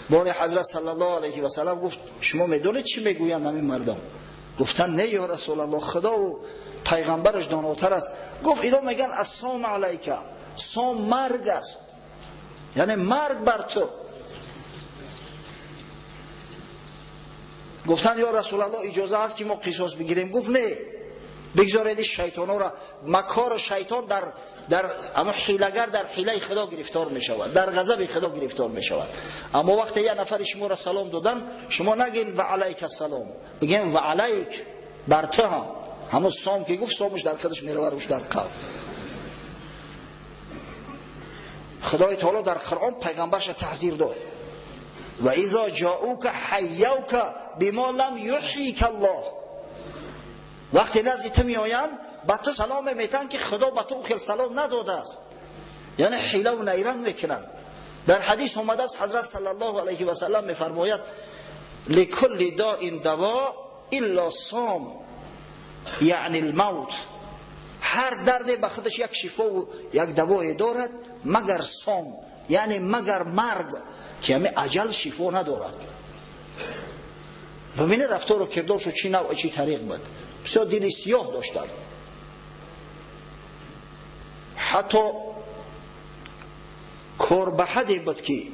Боре ҳазрат саллаллоҳу алайҳи васаллам гуфт: шумо медонед чӣ мегӯянд ҳамин мардум? Гуфтанд: не, ё расулаллоҳ, худову пайғамбараш донотар аст. Гуфт: ино мегӯянд ассому алайка, сом марг аст, яъне марг бар ту. Гуфтанд: ё расулаллоҳ, иҷоза ҳаст ки мо қисос бигирем? Гуфт: не, бигзоред ин шайтонҳоро, макору шайтон дар ҳамон ҳилагар дар ҳилаи худо гирифтор мешавад, дар ғазаби худо гирифтор мешавад. Аммо вақте як нафари шуморо салом додан, шумо нагин ва алайка салом, бигем ва алайк, бар ту ҳам. Ҳамон сом ки гуфт, сомаш дар худаш меравад, руш дар қалб. Худои таоло дар Қуръон пайғамбарша таҳзир дод: ва изо ҷоука ҳайявка бимо лам юҳйика Аллоҳ. Вақте назди ту меоянд, ба ту саломе метаҳанд, ки худо ба ту хел салом надодааст, яъне ҳилаву найранг мекунанд. Дар ҳадис омадааст, ҳазрат саллаллоҳу алайҳи васаллам мефармояд: ликулли доин даво илла сом, яъни алмавт. Ҳар дарде ба худаш як шифову як давое дорад, магар сом, яъне магар марг, ки ҳами аҷал шифо надорад. Бибинед рафтору кирдоршу чӣ навъ, чӣ тариқ буд. Бисёр дили сиёҳ доштанд. Ҳатто кор ба ҳаде буд, ки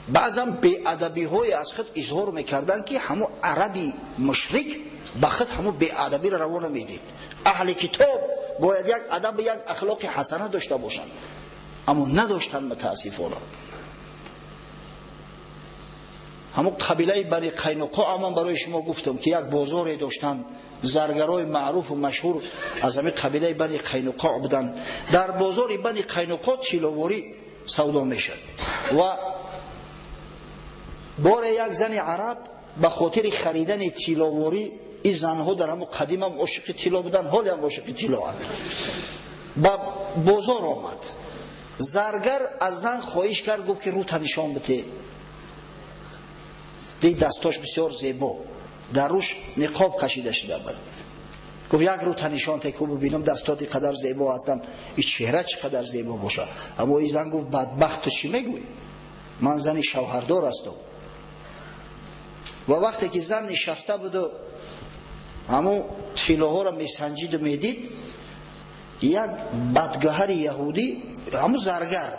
баъзан беадабиҳое аз худ изҳор мекарданд, ки ҳамун араби мушрик ба худ ҳамун беадабиро раво намедид. Аҳли китоб бояд як адабу як ахлоқи ҳасана дошта бошанд, аммо надоштанд, мутаассифона. Ҳамун қабилаи Бани Қайнуқо, ман барои шумо гуфтам, ки як бозоре доштанд, заргарои маъруфу машҳур аз ҳамин қабилаи Бани Қайнуқо буданд. Дар бозори Бани Қайнуқо тилловорӣ савдо мешуд ва боре як зани араб ба хотири харидани тилловорӣ, ин занҳо дар ҳамун қадимам ошиқи тилло буданд, ҳолиам ошиқи тиллоанд, ба бозор омад. Заргар аз зан хоҳиш кард, гуфт ки рӯта нишон бите. Дид дастош бисёр зебо, дар рӯш ниқоб кашида шуда буд. Гуфт: як рӯта нишон те, ку бибинам дастот ин қадар зебо ҳастанд, ин чеҳра чӣ қадар зебо бошад. Аммо ин зан гуфт: бадбахт, ту чӣ мегӯӣ? Ман зани шавҳардор ҳастам. Ва вақте ки зан нишаста буду ҳамун тиллоҳоро месанҷиду медид, як бадгаҳари яҳудӣ, ҳамун заргар,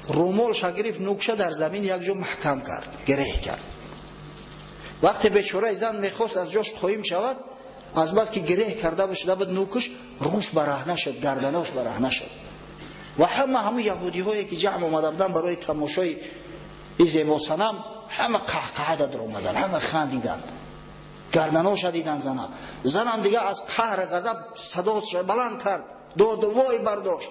румолша гирифт, нукша дар замин як ҷо маҳкам кард, гиреҳ кард. Вақте бечораи зан мехост аз ҷош қоим шавад, аз бас ки гиреҳ карда шуда буд нукш, рӯш бараҳна шуд, гарданош бараҳна шуд. Ва ҳама ҳамун яҳудиҳое ки ҷамъ омада буданд барои тамошои ин зебосанам, ҳама қаҳқаҳа дар омаданд, ҳама хандиданд, гарданоша дидан зана. Занам дига аз қаҳр ғазаб садош баланд кард, доду вой бардошт.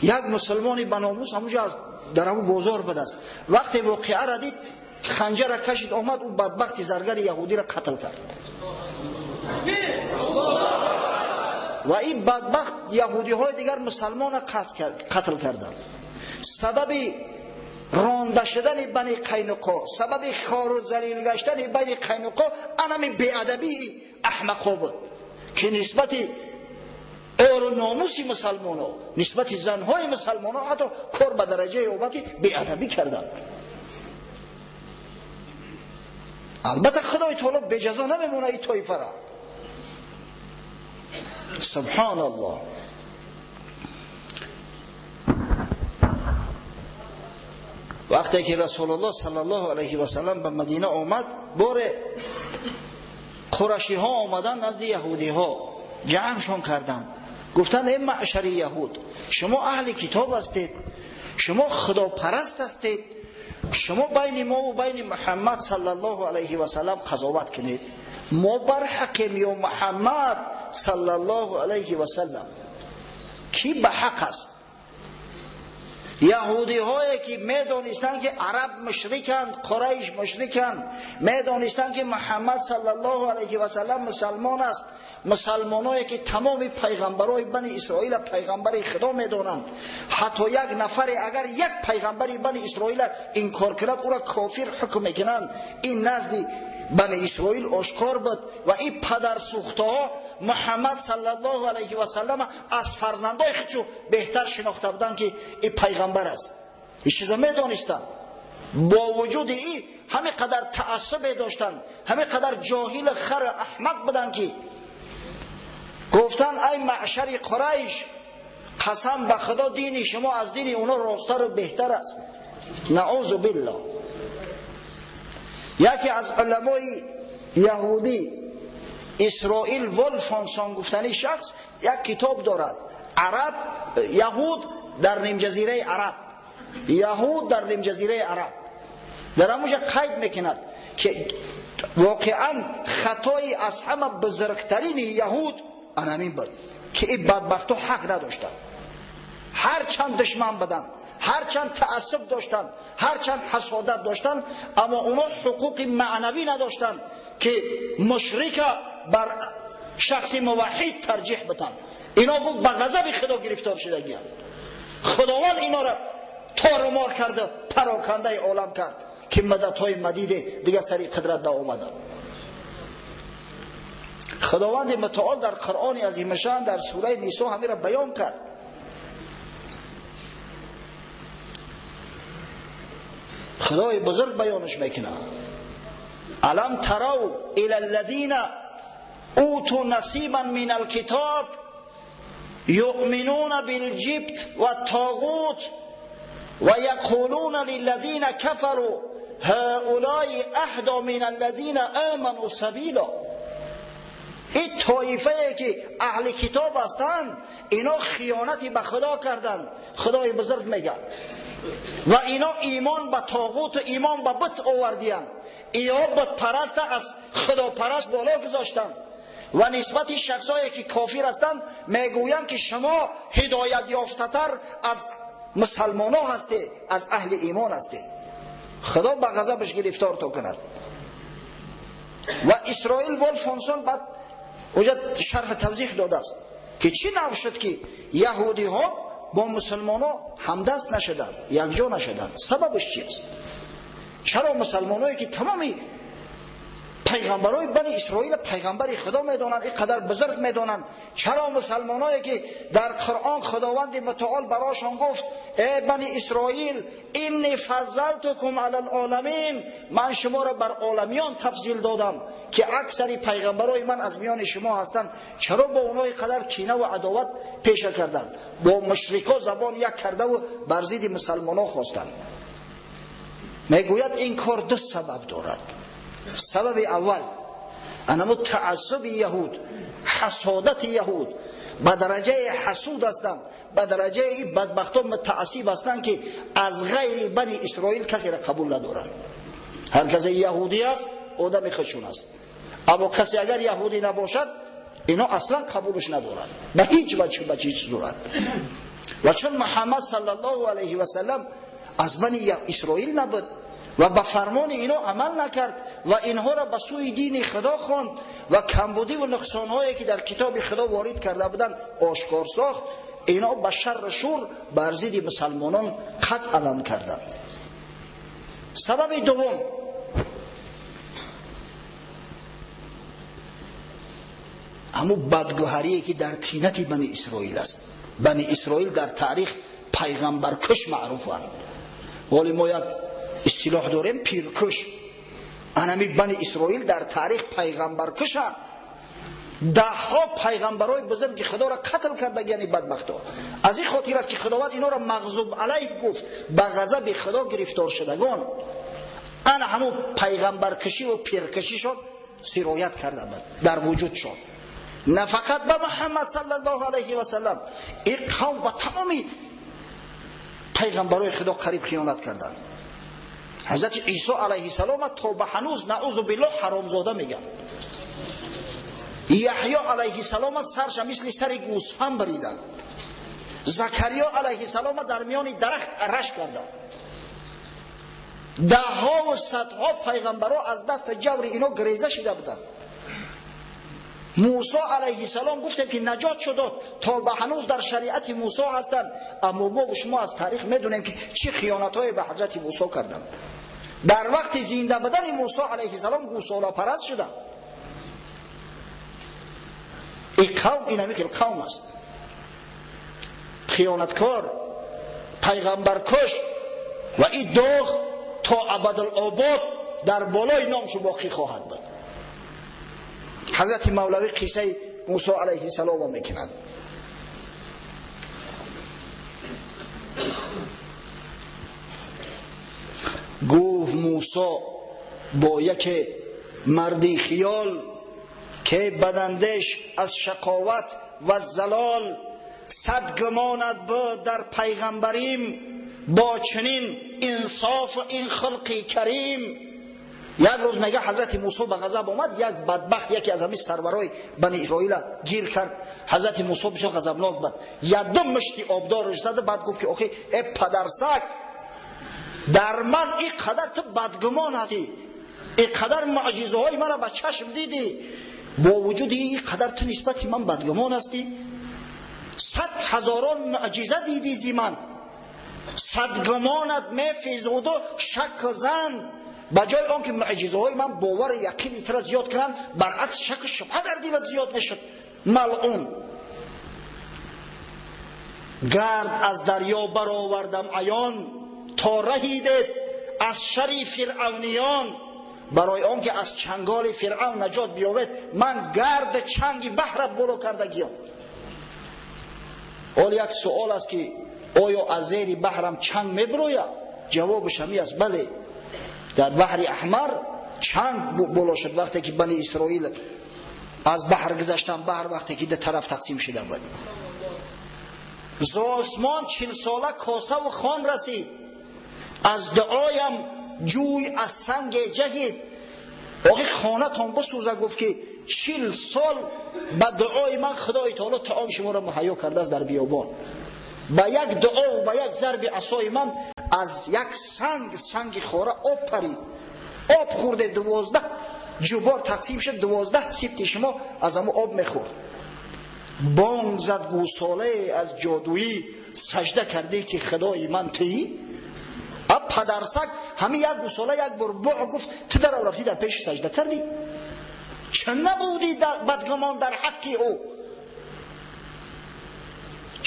Як мусулмони баномус ҳамунҷо аз дар ҳамун бозор будааст. Вақте воқеаро дид, ханҷара кашид, омад, ӯ бадбахти заргари яҳудиро қатл кард. Ва ин бадбахт яҳудиҳои дигар мусалмона қатл карданд. Сабаби ронда шудани Бани Қайнуқо, сабаби хору залил гаштани Бани Қайнуқо анами беадабии аҳмақҳо буд, ки нисбати ору номуси мусалмоно, нисбати занҳои мусалмоно ҳатто кор ба дараҷае омад, ки беадабӣ карданд. Албатта Худои таоло беҷазо намемонад ин тоифара. Субҳон Аллоҳ. Вақте ки Расулуллоҳ саллаллоҳу алайҳи васаллам ба Мадина омад, боре қурашиҳо омаданд назди яҳудиҳо, ҷамъшон карданд, гуфтанд: эй маъшари яҳуд, шумо аҳли китоб ҳастед, шумо худопараст ҳастед, шумо байни мо ва байни Муҳаммад саллаллоҳу алайҳи васаллам қазоват кунед. Мо барҳақем ё Муҳаммад саллаллоҳу алайҳи васаллам? Кӣ ба ҳақ аст? Яҳудиҳое ки медонистанд, ки араб мушриканд, қурайш мушриканд, медонистанд, ки Муҳаммад саллаллоҳу алайҳи васаллам мусалмон аст, мусалмоное ки тамоми пайғамбарои Бани Исроила пайғамбари Худо медонанд, ҳатто як нафаре агар як пайғамбари Бани Исроила инкор кунад, ӯро кофир ҳукм мекунанд. Ин назди Бани Исроил ошкор буд ва ин падарсӯхтаҳо Муҳаммад саллаллоҳу алайҳи васаллам аз фарзандои худшо беҳтар шинохта буданд, ки ин пайғамбар аст. Ин чизо медонистанд. Бо вуҷуди ин ҳаме қадар таассубе доштанд, ҳаме қадар ҷоҳили хар аҳмақ буданд, ки гуфтанд: ай маъшари Қурайш, қасам ба Худо, дини шумо аз дини оно росттару беҳтар аст. Наъузу биллоҳ. Яке аз уламои яҳудӣ Исроил Волфонсон гуфтани шахс як китоб дорад: Араб, яҳуд дар нимҷазираи Араб, яҳуд дар нимҷазираи Араб. Дар ҳамонҷа қайд мекунад, ки воқеан хатои аз ҳама бузургтарини яҳуд анамин буд, ки ин бадбахтҳо ҳақ надоштанд. Ҳарчанд душман буданд, ҳарчанд таассуб доштанд, ҳарчанд ҳасодат доштанд, аммо оно ҳуқуқи маънавӣ надоштанд, ки мушрика бар шахси муваҳҳид тарҷиҳ битанд. Ино гуфт ба ғазаби Худо гирифтор шудагиянд. Худованд инора торумор карда, парокандаи олам кард, ки мададҳои мадиде дига сари қудрат наомаданд. Худованди мутаол дар Қуръони азимашан дар сураи Нисо ҳамира баён кард. Худои бузург баёнаш мекунад: алам тарав ила аллазина уту насибан мин алкитоб юъминуна билҷибт ваттоғут ва яқулуна лиллазина кафару ҳаулаи аҳда мин аллазина аману сабила. Ин тоифае ки аҳли китоб ҳастанд, ино хиёнати ба Худо карданд, Худои бузург мегӯяд, ва ино имон ба тоғуту имон ба бут овардиянд. Иё бутпараста аз худопараст боло гузоштанд ва нисбати шахсое ки кофир ҳастанд мегӯянд, ки шумо ҳидоят ёфтатар аз мусалмоно ҳастед, аз аҳли имон ҳастед. Худо ба ғазабаш гирифтор то кунад. Ва Исроил Волфонсон баъд оҷа шарҳ тавзиҳ додааст, ки чӣ нав шуд, ки яҳудиҳо бо мусалмоно ҳамдаст нашуданд, якҷо нашуданд. Сабабаш чи аст? Чаро мусалмоное ки тамоми пайғамбарои Бани Исроила пайғамбари Худо медонанд, ин қадар бузург медонанд, чаро мусалмоное ки дар Қуръон Худованди мутаол барошон гуфт: эй Бани Исроил, инни фаззалтукум ала алоламин, ман шуморо бар оламиён тафзил додам, ки аксари пайғамбарои ман аз миёни шумо ҳастанд, чаро бо онҳо ин қадар кина ва адоват пеша карданд, бо мушрико забон як кардаву бар зидди мусалмоно хостанд? Мегӯяд, ин кор ду сабаб дорад. Сабаби аввал анамо таассуби яҳуд, ҳасодати яҳуд. Ба дараҷаи ҳасуд ҳастанд, ба дараҷаи бадбахтон мутаассиб ҳастанд, ки аз ғайри Бани Исроил касеро қабул надоранд. Ҳар касе яҳудӣ аст, одами худшон аст, аммо касе агар яҳудӣ набошад, ино аслан қабулш надоранд ба ҳеҷ ваҷҳ, ба ҳеҷ сурат. Ва чун Муҳаммад саллаллоҳу алайҳи васаллам аз Бани Исроил набуд, ва ба фармони ино амал накард ва инҳоро ба сӯи дини Худо хонд ва камбудӣ ва нуқсонҳое ки дар китоби Худо ворид карда буданд ошкор сохт, ино ба шарр шур бар зидди мусалмонон қат алам карданд. Сабаби дуввум, ҳамун бадгӯҳарие ки дар тинати Бани Исроил аст. Бани Исроил дар таърих пайғамбаркуш маъруфанд. Ҳоле мо як истилоҳ дорем, пиркуш. Анами Бани Исроил дар таърих пайғамбаркушанд. Даҳҳо пайғамбарои бузурги Худоро қатл кардагияни бадбахто. Аз ин хотир аст ки Худованд инҳоро мағзуб алайҳ гуфт, ба ғазаби Худо гирифтор шудагон. Ана ҳамун пайғамбаркушиву пиркушишон сироят карда буд дар вуҷудшон. На фақат ба Муҳаммад саллаллоҳу алайҳи васаллам, ин қавм ба тамоми пайғамбарои Худо қариб хиёнат карданд. Ҳазрати Исо алайҳиссалом то ба ҳанӯз наъузу биллоҳ ҳаромзода мегӯянд. Яҳё алайҳиссалом сарша мисли сари гӯсфанд бариданд. Закариё алайҳиссалом дар миёни дарахт араш карданд. Даҳҳову садҳо пайғамбаро аз даста ҷаври ино гиреза шида буданд. Мусо алайҳиссалом гуфтем ки наҷот шудод, то ба ҳанӯз дар шариати Мусо ҳастанд, аммо мо ва шумо аз таърих медонем ки чӣ хиёнатҳое ба ҳазрати Мусо карданд. Дар вақти зинда будани Мусо алайҳиссалом гӯсолапараст шуданд. Ин қавм ин ҳамин хел қавм аст, хиёнаткор, пайғамбаркуш, ва ин доғ то абадулобод дар болои номшу боқӣ хоҳад буд. Ҳазрати Мавлавӣ қиссаи Мусо алайҳиссаломро мекунад. Гуфт Мусо бо яке марди хиёл, ки бадандеш аз шақоват ва залол, сад гумонат буд дар пайғамбарим, бо чунин инсофу ин хулқи карим. Як рӯз мега ҳазрати Мусо ба ғазаб омад, як бадбахт, яке аз ҳамин сарварои Бани Исроила гир кард. Ҳазрати Мусо бисёр ғазабнок буд, якду мушти обдорш зад, баъд гуфт ки охи э падарсак, дар ман ин қадар ту бадгумон ҳастӣ, ин қадар муъҷизаҳои маро ба чашм дидӣ, бо вуҷуди ин қадар ту нисбати ман бадгумон ҳастӣ, сад ҳазорон муъҷиза дидӣ зи ман, сад гумонат мефизуду шакку зан. Ба ҷои он ки муъҷизаҳои ман бовари яқини туро зиёд кунанд, баръакс шаку шубҳа дар дилат зиёд мешуд. Малъун. Гард аз дарё баровардам аён, то раҳидед аз шари фиръавниён. Барои он ки аз чанголи фиръавн наҷот биёбед, ман гарди чанги баҳра боло кардагиём. Ҳол як суол аст ки оё аз зери баҳрам чанг мебирояд? Ҷавобаш ҳамин аст: бале. Дар баҳри Аҳмар чанг боло шуд вақте ки Бани Исроил аз баҳр гузаштанд, баҳр вақте ки ду тараф тақсим шуда буд. З осмон 40 сола косаву хон расид, аз дуоям ҷӯй аз санге ҷаҳид. Охи хонатон бисӯза, гуфт ки 40 сол ба дуои ман Худои таоло таом шуморо муҳайё кардааст дар биёбон. Ба як дуову ба як зарби асои ман аз як санг, санги хора об парид, об хӯрде, 12 ҷубор тақсим шуд, 12 сибти шумо аз ҳамун об мехӯрд. Бонг зад гӯсолае аз ҷодуӣ, сажда кардӣ ки худои ман туӣ. А падарсак ҳамин як гӯсола як бор буъ гуфт, ту дарав рафтӣ дар пеши сажда кардӣ. Чӣ набудӣ бадгумон дар ҳаққи ӯ?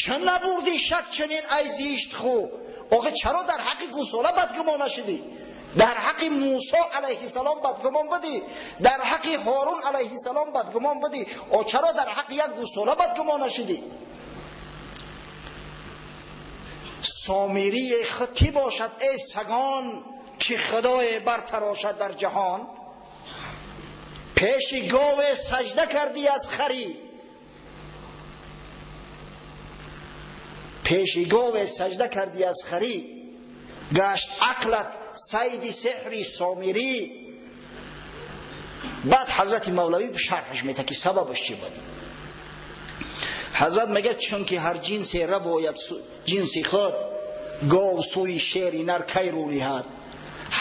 Чӣ набурдӣ шак чунин ай зишт хӯ? Охе чаро дар ҳаққи гӯсола бадгумон нашудӣ? Дар ҳаққи Мусо алайҳиссалом бадгумон будӣ, дар ҳаққи Ҳорун алайҳиссалом бадгумон будӣ, о чаро дар ҳаққи як гӯсола бадгумон нашудӣ? Сомирии худ кӣ бошад эй сагон, ки худое бартарошад дар ҷаҳон? Пеши гове сажда кардӣ аз харӣ, пеши гове сажда кардӣ аз харӣ, гашт ақлат сайди сеҳри сомирӣ. Баъд ҳазрати Мавлавӣ шарҳаш мета ки сабабаш чӣ буд. Ҳазрат мегӯяд чунки ҳар ҷинсе рабояд ҷинси худ, гов сӯи шери нар кай рӯ ниҳад?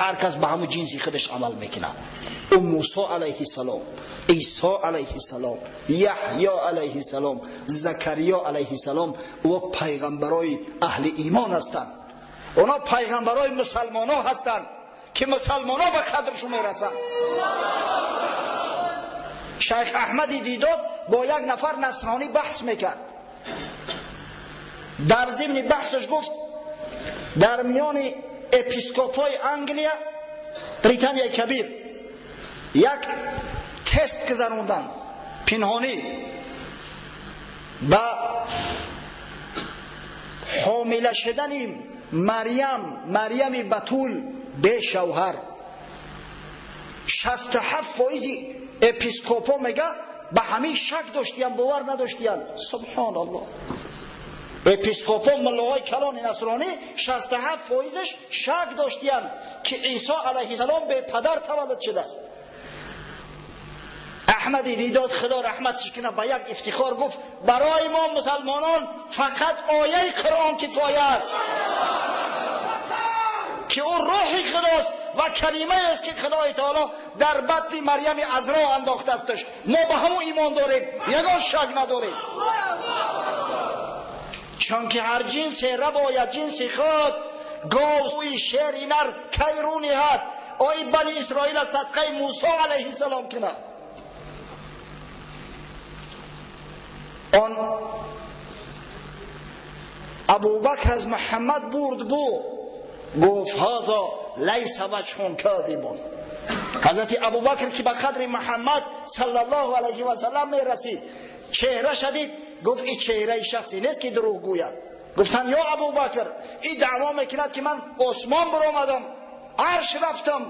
Ҳар кас ба ҳамун ҷинси худаш амал мекунад. Ӯ Мусо алайҳиссалом, Исо алайҳиссалом, Яҳё алайҳиссалом, Закариё алайҳиссалом ӯ пайғамбарои аҳли имон ҳастанд. Онҳо пайғамбарои мусалмоно ҳастанд ки мусалмоно ба қадршон мерасанд. Шайх Аҳмади Дидод бо як нафар насронӣ баҳс мекард. Дар зимни баҳсаш гуфт дар миёни епископҳои Англия, Британияи Кабир як тест гузаронданд пинҳонӣ ба ҳомила шудани Марьям, Марьями Батул бешавҳар. 67% епископҳо мега ба ҳамин шак доштиян, бовар надоштиян. Субҳоналлоҳ. Епископҳо, муллоҳои калони насронӣ 67%-ш шак доштиян ки Исо алайҳиссалом бепадар таваллуд шудааст. Аҳмади Дидод худо раҳматш кунад ба як ифтихор гуфт барои мо мусалмонон фақат ояи Қуръон кифоя аст ки ӯ рӯҳи худост ва калимаест ки Худои Таоло дар батни Марьями Азро андохтаастш. Мо ба ҳамон имон дорем, ягон шак надорем. Чунки ҳар ҷинсе рабояд ҷинси худ, гов сӯи шери нар кай рӯ ниҳад? Ои бани Исроила садқаи Мусо алайҳиссалом кунад. Он Абубакр аз Муҳаммад бурд бу, гуфт ҳаза лайса ваҷҳун кадибун. Ҳазрати Абубакр ки ба қадри Муҳаммад саллаллоҳу алайҳи васаллам мерасид, чеҳра шадид, гуфт ин чеҳраи шахсе нест ки дурӯғ гӯяд. Гуфтанд ё Абубакр, ин даъво мекунад ки ман осмон баромадам, арш рафтам.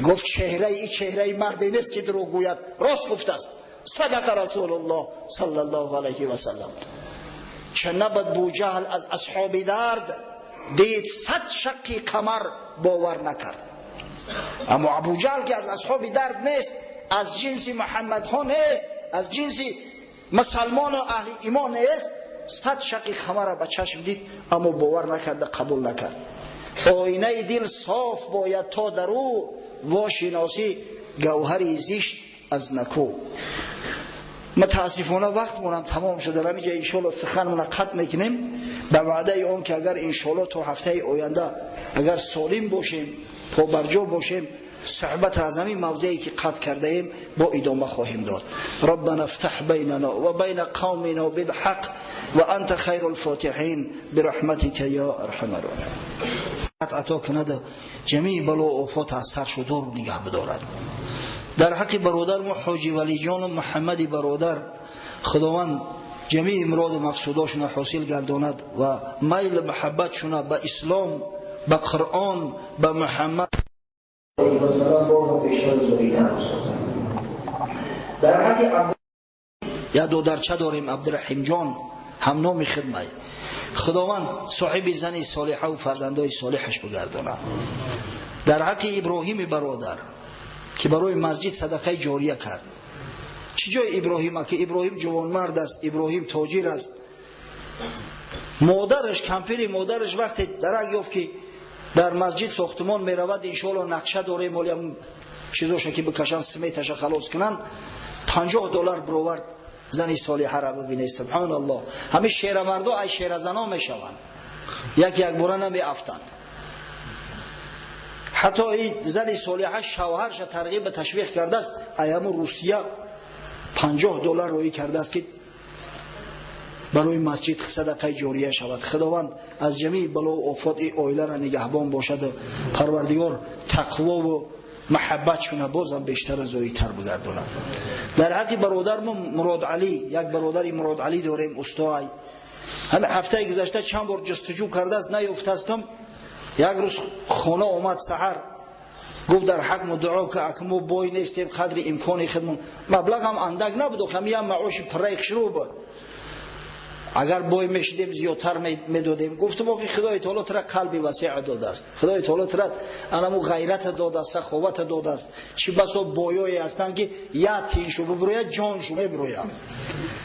Гуфт чеҳраи ин чеҳраи марде нест ки дурӯғ гӯяд, рост гуфтааст. Садақа Расулуллоҳ саллаллоҳу алайҳи васаллам. Ча набад Буҷаҳл аз асҳоби дард дид 100 шаққи қамар бовар накард. Аммо Абуҷаҳл ки аз асҳоби дард нест, аз ҷинси Муҳаммадҳо нест, аз ҷинси мусалмону аҳли имон нест, 100 шаққи қамарро ба чашм дид, аммо бовар накарда, қабул накард. Оинаи дил соф бояд то дар ӯ вошиносӣ гавҳари зишт аз наку. Мутаассифона вақтмонам тамом шуд. Дар ҳамин ҷо иншоалло суханмона қатъ мекунем ба ваъдаи он ки агар иншоалло то ҳафтаи оянда агар солим бошем, побарҷо бошем, суҳбат аз ҳамин мавзее ки қатъ кардаем бо идома хоҳем дод. Раббана ифтаҳ байнана ва байна қавмина билҳақ ва анта хайрул фотиҳин бирахматика ё арҳамар роҳимин. Ато кунад ҷамии бало офот аз саршу дур нигаҳ бидорад. Дар ҳаққи бародар мо Ҳоҷи Валиҷону Муҳаммади бародар Худованд ҷамии муроду мақсудошона ҳосил гардонад ва майл муҳаббатшона ба ислом, ба Қуръон, ба Муҳаммад бештар. Дар ҳаққи як додарча дорем Абдураҳимҷон, ҳамноми хидмай. Худованд соҳиби зани солиҳа ва фарзандои солиҳаш бигардонад. Дар ҳаққи Иброҳими бародар ки барои масҷид садақаи ҷория кард. Чӣ ҷои Иброҳима ки Иброҳим ҷавонмард аст, Иброҳим тоҷир аст. Модараш, кампири модараш вақте дарак ёфт ки дар масҷид сохтмон меравад, иншоалло нақша дорем, оли ҳам чизоша ки бикашанд, сметаша халос кунанд, $50 бировард зани солиҳаро бибинед. Субҳоналлоҳ. Ҳамин шерамардо ай шеразано мешаванд, як якбора намеафтанд. Ҳатто ин зани солиҳа шавҳарша тарғиб ба ташвиқ кардааст, аямо Русия $50 роӣ кардааст ки барои масҷид садақаи ҷория шавад. Худованд аз ҷамии бало офот ин оиларо нигаҳбон бошад. Парвардигор тақвову муҳаббатшона бозам бештар зоитар бигардонад. Дар ҳаққи бародармо Мурод Алӣ, як бародари Мурод Алӣ дорем, устоай. Ҳамин ҳафтаи гузашта чанд бор ҷустуҷӯ кардааст, наёфтастам. Як рӯз хона омад саҳар, гуфт дар ҳақ мо дуо ка, ака мо бой нестем, қадри имкони худмон. Маблағам андак набуд, ҳамин ям маоши пурраи хушрӯ буд. Агар бой мешидем зиёдтар медодем. Гуфтам охи Худои Таоло тура қалби васеъ додааст, Худои Таоло тура анаму ғайрата додааст, саховата додааст. Чӣ басо боёе ҳастанд ки як тиншу бибурӯяд, ҷоншу мебурӯяд.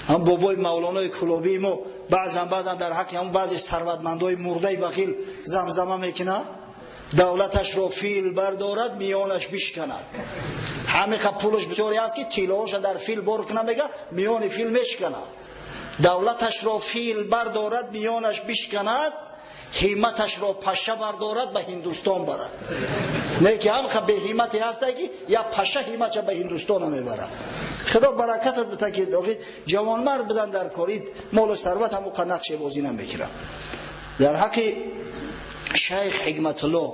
Ҳам бобои Мавлонои Кулобии мо баъзан дар ҳаққи ҳам баъзе сарватмандои мурдаи бахил замзама мекунад. Давлаташро фил бардорад, миёнаш бишканад. Ҳамиқа пулаш бисёре аст ки тиллоҳоша дар фил бор кунад, мега миёни фил мешканад. Давлаташро фил бардорад, миёнаш бишканад, ҳимматашро паша бардорад, ба Ҳиндустон барад. Не ки ҳамқа беҳиммате ҳаста ки я паша ҳимматша ба Ҳиндустона мебарад. Худо баракатат бита ки ҷавонмард будан дар кори молу сарват ҳамуқа нақше бозӣ намекунад. Дар ҳаққи шайх Ҳикматулло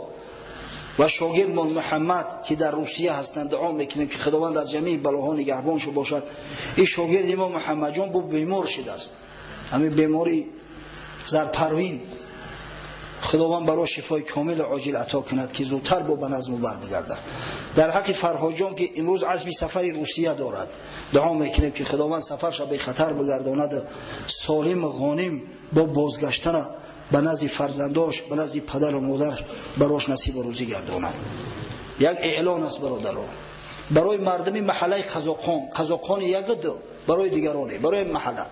ва шогирдмон Муҳаммад ки дар Русия ҳастанд дуо мекунем ки Худованд аз ҷамеи балоҳо нигаҳбоншо бошад. Ин шогирди мо Муҳаммадҷон бу бемор шудааст, ҳамин бемори зарпарвин. Худованд баро шифои комил оҷил ато кунад ки зудтар бо ба назму барбигардад. Дар ҳаққи Фарҳоҷон ки имрӯз азми сафари Русия дорад дуо мекунем ки Худованд сафарша бехатар бигардонад, солим ғоним бо бозгаштана ба назди фарзандош, ба назди падару модараш барош насибу рӯзӣ гардонад. Як эълон аст бародаро барои мардуми маҳаллаи Қазоқхон, Қазоқхони як ду, барои дигароне, барои маҳалла.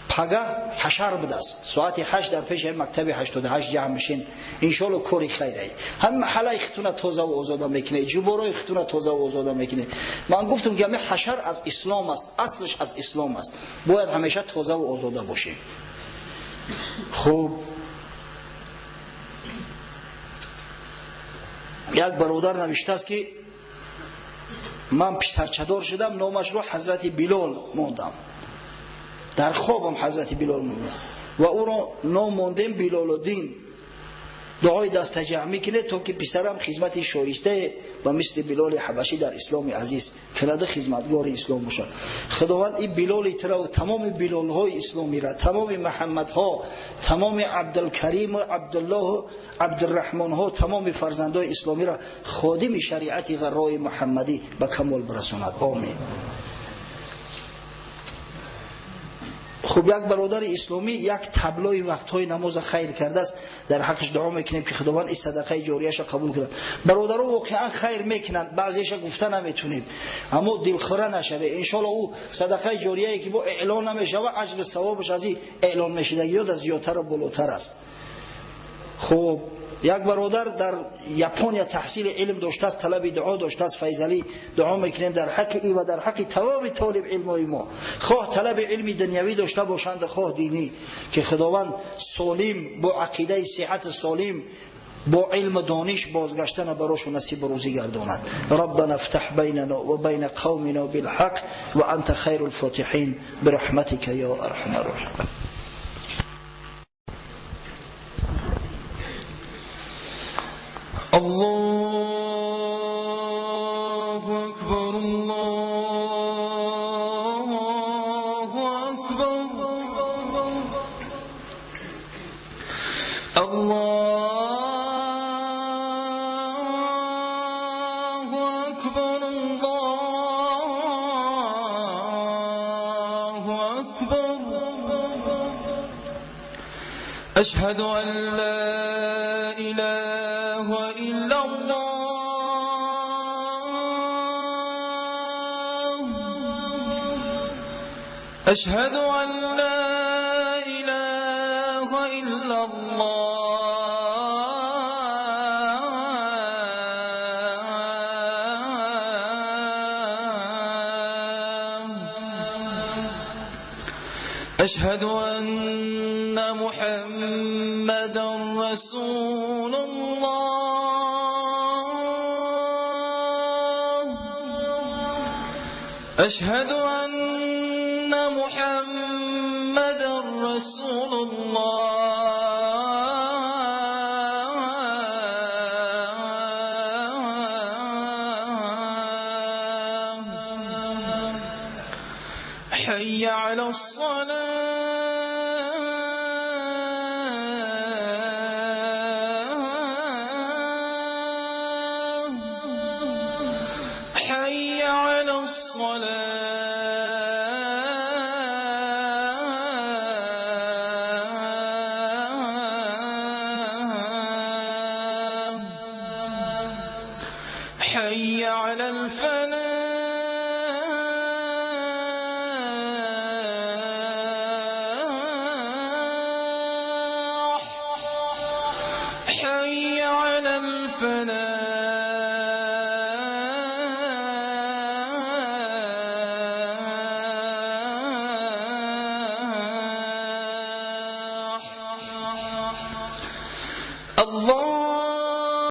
Пага ҳашар будааст, соати 8 дар пеши мактаби 88 ҷамъ мешин, иншоалло кори хайрае. Ҳам маҳаллаи хитуна тозаву озода мекунед, ҷуборои хитуна тозаву озода мекунед. Ман гуфтам ки ҳамин ҳашар аз ислом аст, аслаш аз ислом аст, бояд ҳамеша тозаву озода бошем. Хуб, як бародар навиштааст ки ман писарчадор шудам, номашро Ҳазрати Билол мондам. Дар хобам Ҳазрати Билол мондам ва ӯро ном мондем Билолуддин. Дуои дастаҷамъ мекунед то ки писарам хизмати шоистае ба мисли Билоли ҳабашӣ дар исломи азиз кунада, хизматгори ислом бошад. Худованд ин Билоли тура ва тамоми билолҳои исломира, тамоми Муҳаммадҳо, тамоми Абдулкариму Абдуллоҳу Абдурраҳмонҳо, тамоми фарзандои исломира ходими шариати ғаррои муҳаммадӣ ба камол бирасонад. Омин. Хуб, як бародари исломӣ як таблои вақтҳои намоза хайр кардааст, дар ҳаққаш дуо мекунем ки Худованд ин садақаи ҷорияша қабул кунад. Бародаро воқеан хайр мекунанд, баъзеша гуфта наметунем, аммо дилхӯра нашаве. Иншоалло ӯ садақаи ҷорияе ки бо эълон намешава, аҷру савобаш аз ин эълон мешудагиё да зиёдтару болотар аст. Хуб, як бародар дар Япония таҳсили илм доштааст, талаби дуо доштааст. Файзалӣ, дуо мекунем дар ҳаққи ӣ ва дар ҳаққи тамоми толиб илмҳои мо, хоҳ талаби илми дунявӣ дошта бошанд, хоҳ динӣ, ки Худованд солим бо ақидаи сиҳати солим бо илму дониш бозгаштана барошу насибу рӯзӣ гардонад. Раббана ифтаҳ байнана ва байна қавмина билҳақ ва анта хайрул фотиҳин бирахматика ё арҳамар роҳимин. الله أكبر الله أكبر الله أكبر الله أكبر أشهد أن لا إله إلا الله أشهد أن لا إله إلا الله أشهد أن محمدا رسول الله أشهد أن محمدا رسول الله حي على الصلاة حي على الصلاة حي على الفلاح حي على الله.